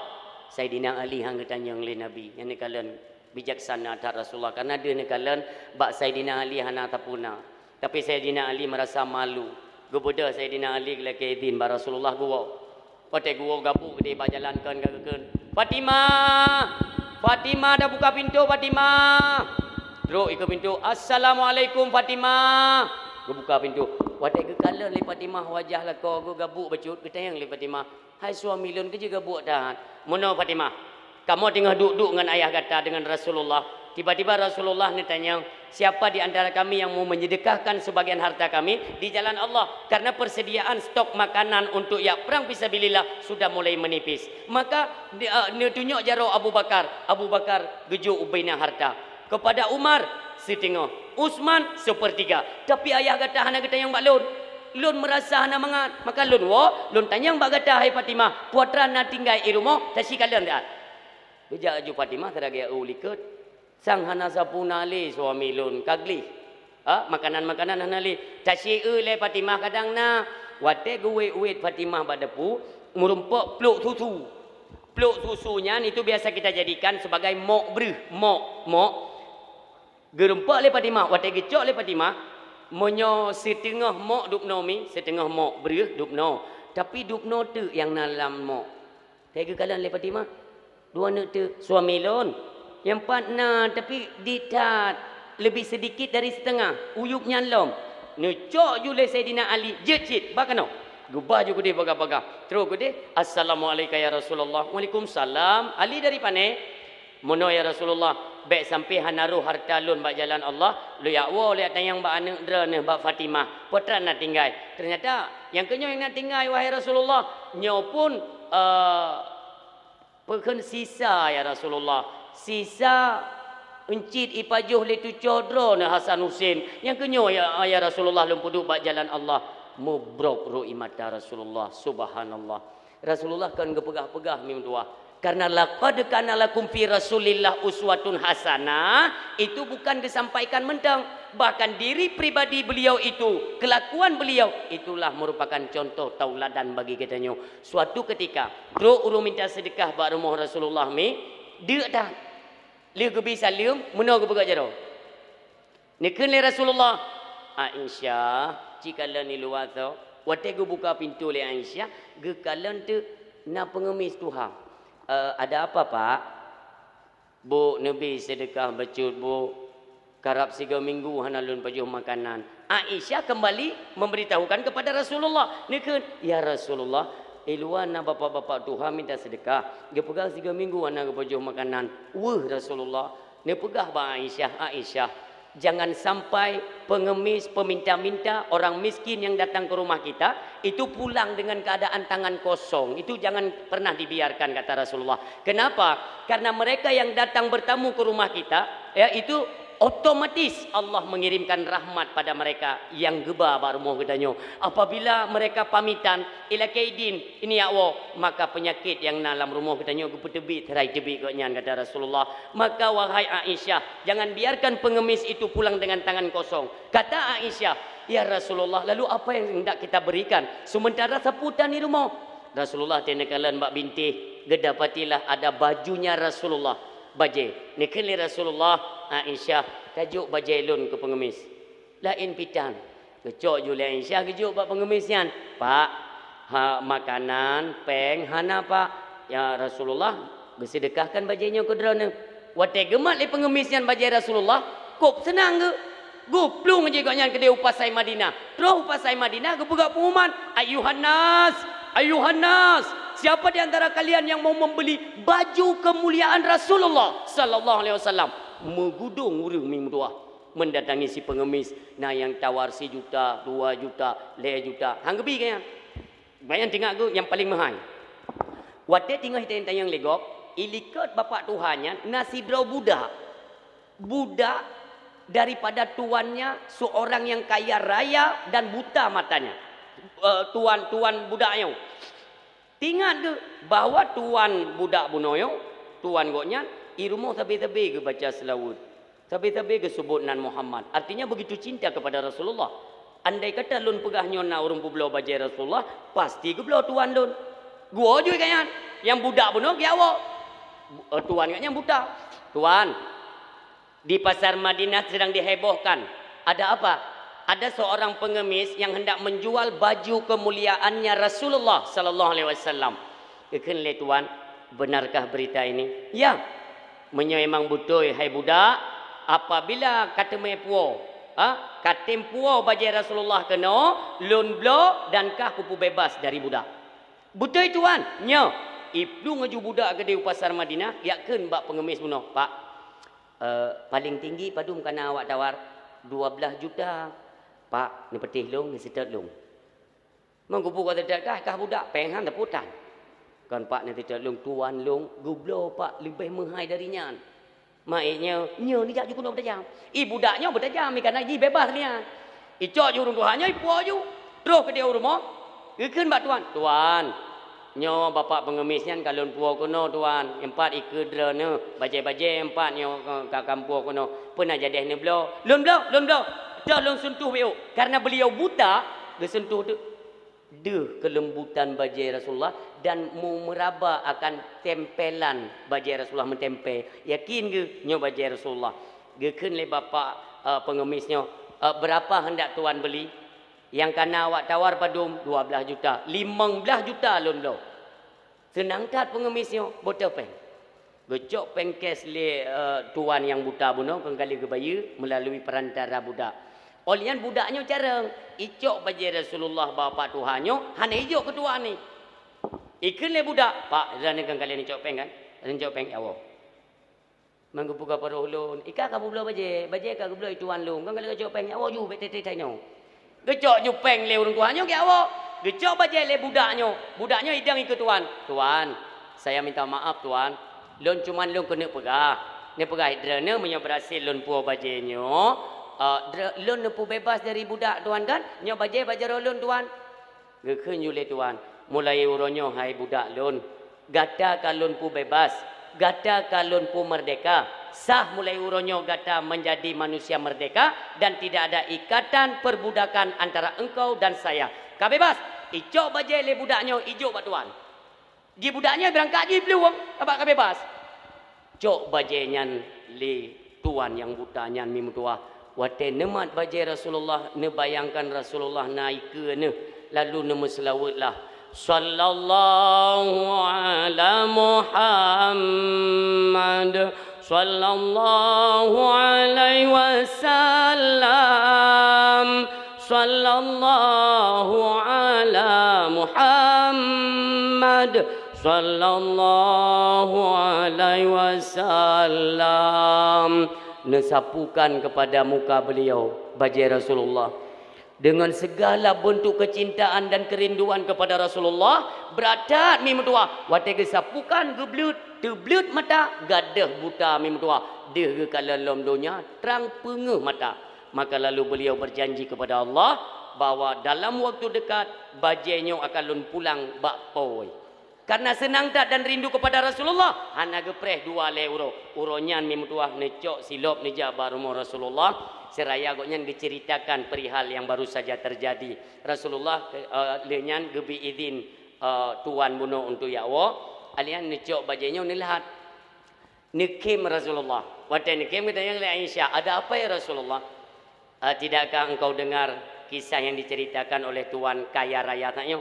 Saidina Ali han geutanyong lé Nabi, nyan neukalon bijaksana that Rasulullah, karena deuh neukalon bak Saidina Ali hana tapuna. Tapi Saidina Ali merasa malu. Geubeudôh Saidina Ali geulakée idin bak Rasulullah geuwoe. Watée geuwoe gabuk keudeh bak jalan kon ka geukheun, "Fatimah! Fatimah, dah buka pintu, Fatimah!" Trok ikeue pintu, "Assalamualaikum, Fatimah!" Geubuka pintu. Watée geukalon lé Fatimah wajah lakoe geuh gabuk bacut, geutanyong lé Fatimah, "Hai suami lôn, keuh jeuet gabuk that?" "Meunoe Fatimah, kamoe teungoh duek-duek ngon ayah gata deungon Rasulullah. Tiba-tiba Rasulullah neutanyong, 'Siapa di antara kami yang mau menyedekahkan sebagian harta kami di jalan Allah?' Karena persediaan stok makanan untuk jak prang fisabilillah sudah mulai menipis." Maka, di, eh, neutunyok jaroe Abu Bakar. Abu Bakar geujok ubena harta. Kepada Umar, siteungoh. Utsman, seupeurtiga. "Tapi ayah gata hana geutanyong bak lôn. Lôn meurasa hana mangat. Maka lôn woe, lôn tanyong bak gata, hai Fatimah, peue atra na tinggai i rumoh, tasikalon that." Geujak laju Fatimah, teuragée u likot. "Sang hana sapeue na lé suami lôn, ka gleh. Ha, makanan-makanan hana lé. Tasieu lé Fatimah kadang na." Watée geuwét-wét Fatimah bak dapu, meurumpok plôk susu. Plôk susu nyan itu biasa kita jadikan sebagai mok breuh, mok, mok. Geurumpok lé Fatimah, watée geucok lé Fatimah, meunyoe siteungoh mok dubnoe mi, siteungoh mok breuh dubnoe, tapi dubnoe teuk nyang na lam mok. Watée geukalon lé Fatimah, "Dua neuk teuk suami lôn, nyang pat na, tapi diet that, lebih sedikit dari setengah, uyueb nyan lom." Neucok ju lé Saidina Ali, jeuet cit, bak keunoe. Geuba ju keudeh bagah-bagah. Troh keudeh, "Assalamu'alaika ya Rasulullah." "Waalaikumsalam." "Ali dari pane?" "Meunoe ya Rasulullah, bèk sampai hana rhoh hareuta lôn bak jalan Allah, lôn jak woe lé tanyong bak aneuk droeneuh bak Fatimah, peue teuma na tinggai." Ternyata, nyang keunyoe nyang na tinggai, wahai Rasulullah, nyoe pun, eh, peue kheun sisa, ya Rasulullah. Sisa euncit ipajoh lé tucoe droeneuh Hasan Husein. Nyang keunyoe, ya, ya Rasulullah, lôn peuduek bak jalan Allah. Mubrok rô ie mata Rasulullah. Subhanallah. Rasulullah kon geupeugah-peugah meutuah. Karena laqad kana lakum fi Rasulillah uswatun hasanah, itu bukan disampaikan mentong. Bahkan diri pribadi beliau itu, kelakuan beliau, itulah merupakan contoh tauladan bagi kita nyoe. Suatu ketika, trok ureueng minta seudeukah bak rumoh Rasulullah mi, deuk that. Lheueh geubi saleuem, meunoe geupeugah jaroe. Neukheun lé Rasulullah, "Aisyah, ci kalon di luwa soe." Watèe geubuka pintoe lé Aisyah, geukalon teuk na peungeumis tuha. "Eh, ada apa, Pak?" "Bu, neubi seudeukah bacut, Bu. Karab sigoe minggu hana lôn pajoh makanan." Aisyah kembali memberitahukan kepada Rasulullah. Neukheun, "Ya Rasulullah, di luwa na bapak-bapak tuha minta seudeukah. Geupeugah sigoe minggu hana geupajoh makanan." "Weueh Rasulullah." Neupeugah bak Aisyah, "Aisyah, jangan sampai peungeumis, peminta-minta, orang miskin yang datang ke rumah kita, itu pulang dengan keadaan tangan kosong. Itu jangan pernah dibiarkan," kata Rasulullah. Kenapa? Karena mereka yang datang bertamu ke rumah kita, ya, itu otomatis Allah mengirimkan rahmat pada mereka nyang geuba bak rumoh geutanyoe. Apabila mereka pamitan, ilakée idin, ini jak woe, maka penyakit nyang na lam rumoh geutanyoe geupeuteubiet, teurai teubiet gobnyan, kata Rasulullah. Maka, wahai Aisyah, jangan biarkan pengemis itu pulang dengan tangan kosong. Kata Aisyah, "Ya Rasulullah, lalu apa yang hendak kita berikan, sementara sapu tan di rumoh?" Rasulullah teuneuk kalon bak bintéh, geudapatilah ada bajunya Rasulullah, bajée. Neukheun lé Rasulullah, "Aisyah, tajok bajée lôn keu pengemis." Laén pitan. Geucok ju lé Aisyah geujok bak pengemis nyan. "Pak, ha, makanan, péng hana, Pak." "Ya Rasulullah, geuseudeukahkan bajée nyoe keu droeneuh." Watée geumat lé pengemis nyan bajée Rasulullah, kôb seunang geuh. Geuplueng jih gobnyan keudeh u pasai Madinah. Troh u pasai Madinah geupeugah pengumuman, "Ayuhan nas, ayuhan nas, siapa di antara kalian yang mau membeli baju kemuliaan Rasulullah sallallahu alaihi wasallam?" Meugudong ureuëng mi meutuah. Mendatangi si pengemis, na nyang tawar sijuta, dua juta, lhée juta. Han geubi keu nyan. Bak nyan teuingat geuh nyang paleng meuhai. Watée teungoh tanyong-tanyong lé gob, ilikot bapak tuha nyan na sidroe budak. Budak daripada tuannya seorang yang kaya raya dan buta matanya. Eh, tuan, tuan budak nyoe. Teuingat geuh bahwa tuan budak bunoe nyoe, tuan gobnyan, i rumoh sabe-sabe geubaca seulaweuet. Sabe-sabe geuseubut nan Muhammad. Artinya begitu cinta kepada Rasulullah. Andai kata lôn peugah nyoe na ureuëng peubloe bajée Rasulullah, pasti geubloe tuan lôn. Geuwoe ju keu nyan. Nyang budak bunoe geujak woe. Bu-, eh, tuan gobnyan buta. "Tuan, di pasar Madinah sedang dihebohkan. Ada apa?" "Ada seorang pengemis yang hendak menjual baju kemuliaannya Rasulullah sallallahu alaihi wasallam." Geukheun lé tuan, "Benarkah berita ini?" "Ya." "Meunyoe memang beutôi, hai budak, apabila ka teumé puwoe, ha, ka tem puwoe bajée Rasulullah keunoe, lôn bloe dan kah kupeubeubaih dari budak." "Beutôi, tuan, nyoe." Iplueng laju budak keudeh u pasar Madinah, geujak kheun bak pengemis bunoe, "Pak, eh, paling tinggi padum ka na awak tawar?" "Dua belas juta." "Pak, neupatéh lôn, neuseutôt lôn." "Meungeue peue ka teutot kah, kah budak, péng han teupeue tan." "Kon, Pak, neuseutôt lôn, tuan lôn geubloe, Pak, leubeh meuhai dari nyan." "Ma, eh, nyoe, nyoe neujak ju keunoe beutajam." I budak nyoe beutajam, i kana jih beubaih lé nyan. Icok ju ureuëng tuha nyoe, ipuwoe ju. Troh keudeh u rumoh, geukheun bak tuan, "Tuan, nyoe bapak pengemis nyan ka lôn puwoe keunoe, tuan. Nyoe pat ikeue droeneuh, bajée-bajée nyoe pat nyoe ka, ka lôn puwoe keunoe. Peue na jadeh neubloe?" "Lôn bloe, lôn bloe. Toh lôn seuntuh beu." Karena beliau buta, geuseuntuh teuk. Deuh keulembutan bajée Rasulullah dan mu-, meuraba akan tempelan bajée Rasulullah meutempel. Yakin geuh nyoe bajée Rasulullah. Geukheun lé bapak, eh, pengemis nyoe, "Eh, berapa hendak tuan beli?" "Nyang kana awak tawar padum?" "Dua belas juta." "Limong belas juta lôn bloe." Seunang that pengemis nyoe, beutoh péng. Geucok péng cash lé, eh, tuan nyang buta bunoe, keu kali geubayeue meulalui perantara budak. Óh lheueh nyan budak nyoe carông, icok bajèe Rasulullah bak tuha nyoe, hana ijok keu tuan nyan. Ikheun lé budak, "Pak, droeneuh kan kalian icok péng kan? Droeneuh icok péng, ya Allah." "Man geupeugah paroh lôn, ika ka geubloe bajèe, bajèe ka geubloe tuan lôn, kan kalian icok péng, ya Allah, ju bèk teuh-teuh that nyoe." Geucok ju péng lé ureueng tuha nyoe, ya Allah. Geucok bajèe lé budak nyoe, budak nyoe idong ikeu tuan. "Tuan, saya minta maaf, Tuan. Lôn cuman lôn keuneuk peugah. Neupeugah droeneuh meunyoe beurhasil lôn puwoe bajèe nyoe, eh, dre-, lôn neupeubeubaih dari budak tuan kan? Nyoe bajèe bak jaroe lôn tuan." Geukheun ju lé tuan, "Mulai uroe nyoe hai budak lôn, gata ka lôn peubeubaih, gata ka lôn peumeurdeka. Sah mulai uroe nyoe gata menjadi manusia merdeka dan tidak ada ikatan perbudakan antara engkau dan saya. Ka beubaih." Icok bajèe lé budak nyoe ijok bak tuan. Di budak nyan beurangkat jih plueng, sabab ka beubaih. Cok bajèe nyan lé tuan nyang buta nyan mi meutuah. Watèe neumat bajèe Rasulullah, neubayangkan Rasulullah na ikeue neuh, lalu neumeuseulaweuet lah, "Sallallahu ala Muhammad, sallallahu alaihi wasallam." Sallallahu ala Muhammad, sallallahu alaihi wasallam. Neusapukan kepada muka beliau bajèe Rasulullah. Dengan segala bentuk kecintaan dan kerinduan kepada Rasulullah, brat that mi meutuah. Watèe geusapukan, geubleut, teubleut mata, gadôh buta mi meutuah. Deuh geukalon lom donya, trang peungeuh mata. Maka lalu beliau berjanji kepada Allah bahwa dalam waktu dekat bajèe nyoe akan lôn pulang bak po. Karena seunang that dan rindu kepada Rasulullah, hana geupreh dua lhèe uroe. Uroe nyan mi meutuah neucok silop neujak bak rumoh Rasulullah, seuraya gobnyan geuceuritakan perihal yang baru saja terjadi. Rasulullah, eh, lheueh nyan geubri idhin, eh, tuan bunoe untuk jak woe. Alheuh nyan neucok bajèe nyoe neuleuhat. Neukhém Rasulullah. Watèe neukhém geutanyong lé Aisyah, "Ada apa ya Rasulullah?" "Eh, tidakkah engkau dengar kisah yang diceritakan oleh tuan kaya raya tanyoe?"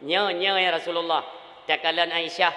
"Nyo, nyo ya Rasulullah." Takalon Aisyah,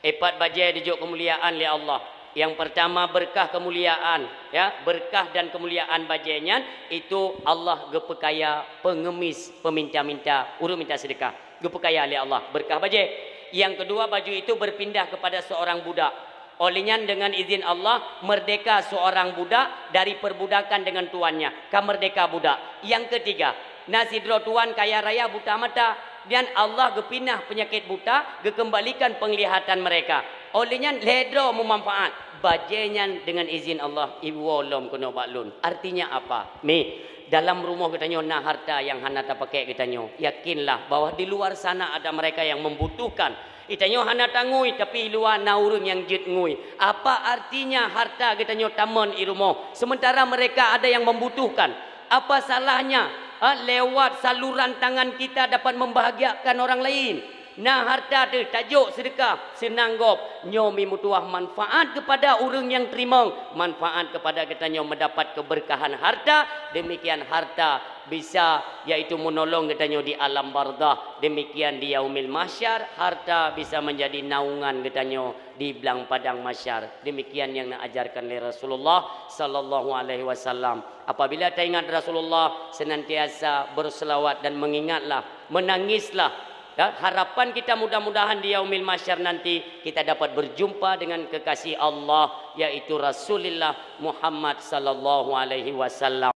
"Ipat bajèe dijok keumuliaan lé Allah. Yang pertama berkah keumuliaan, ya, berkah dan keumuliaan bajèe nyan itu Allah geupeukaya pengemis, peminta-minta, ureueng minta seudeukah. Geupeukaya lé Allah berkah bajèe. Yang kedua, baju itu berpindah kepada seorang budak. Óh lheueh nyan dengan izin Allah, merdeka seorang budak dari perbudakan dengan tuannya. Ka merdeka budak. Yang ketiga, na sidroe tuan kaya raya buta mata, dan Allah geupinah penyakit buta, geukeumbalikan penglihatan mereka. Óh lheueh nyan lhèe droe meumanfaat. Bajèe nyan dengan izin Allah iwoe lom keunoe bak lôn." Artinya apa? Mi, dalam rumoh geutanyoe na harta nyang hana tapakék geutanyoe. Yakinlah bahwa di luar sana ada mereka yang membutuhkan. Geutanyoe hana tangui, tapi luwa na ureueng nyang jeuet ngui. Apa artinya harta geutanyoe tamong i rumoh, sementara mereka ada yang membutuhkan? Apa salahnya, ha, lewat saluran tangan kita dapat membahagiakan orang lain? Na harta teuh tajok seudeukah, seunang gob. Nyoe mi meutuah manfaat keupada ureueng nyang teurimong, manfaat keupada geutanyoe meudapat keubeurkahan harta, deumikian harta bisa, yaitu meunolong geutanyoe di alam barzakh, deumikian di yaumil mahsyar, harta bisa meunjadi naungan geutanyoe di blang padang mahsyar. Deumikian nyang neuajarkan lé Rasulullah sallallahu alaihi wasallam. Apabila taingat Rasulullah, senantiasa berselawat dan mengingatlah, menangislah. Ya, harapan kita mudah-mudahan di yaumil mahsyar nanti kita dapat berjumpa dengan kekasih Allah, yaitu Rasulullah Muhammad sallallahu alaihi wasallam.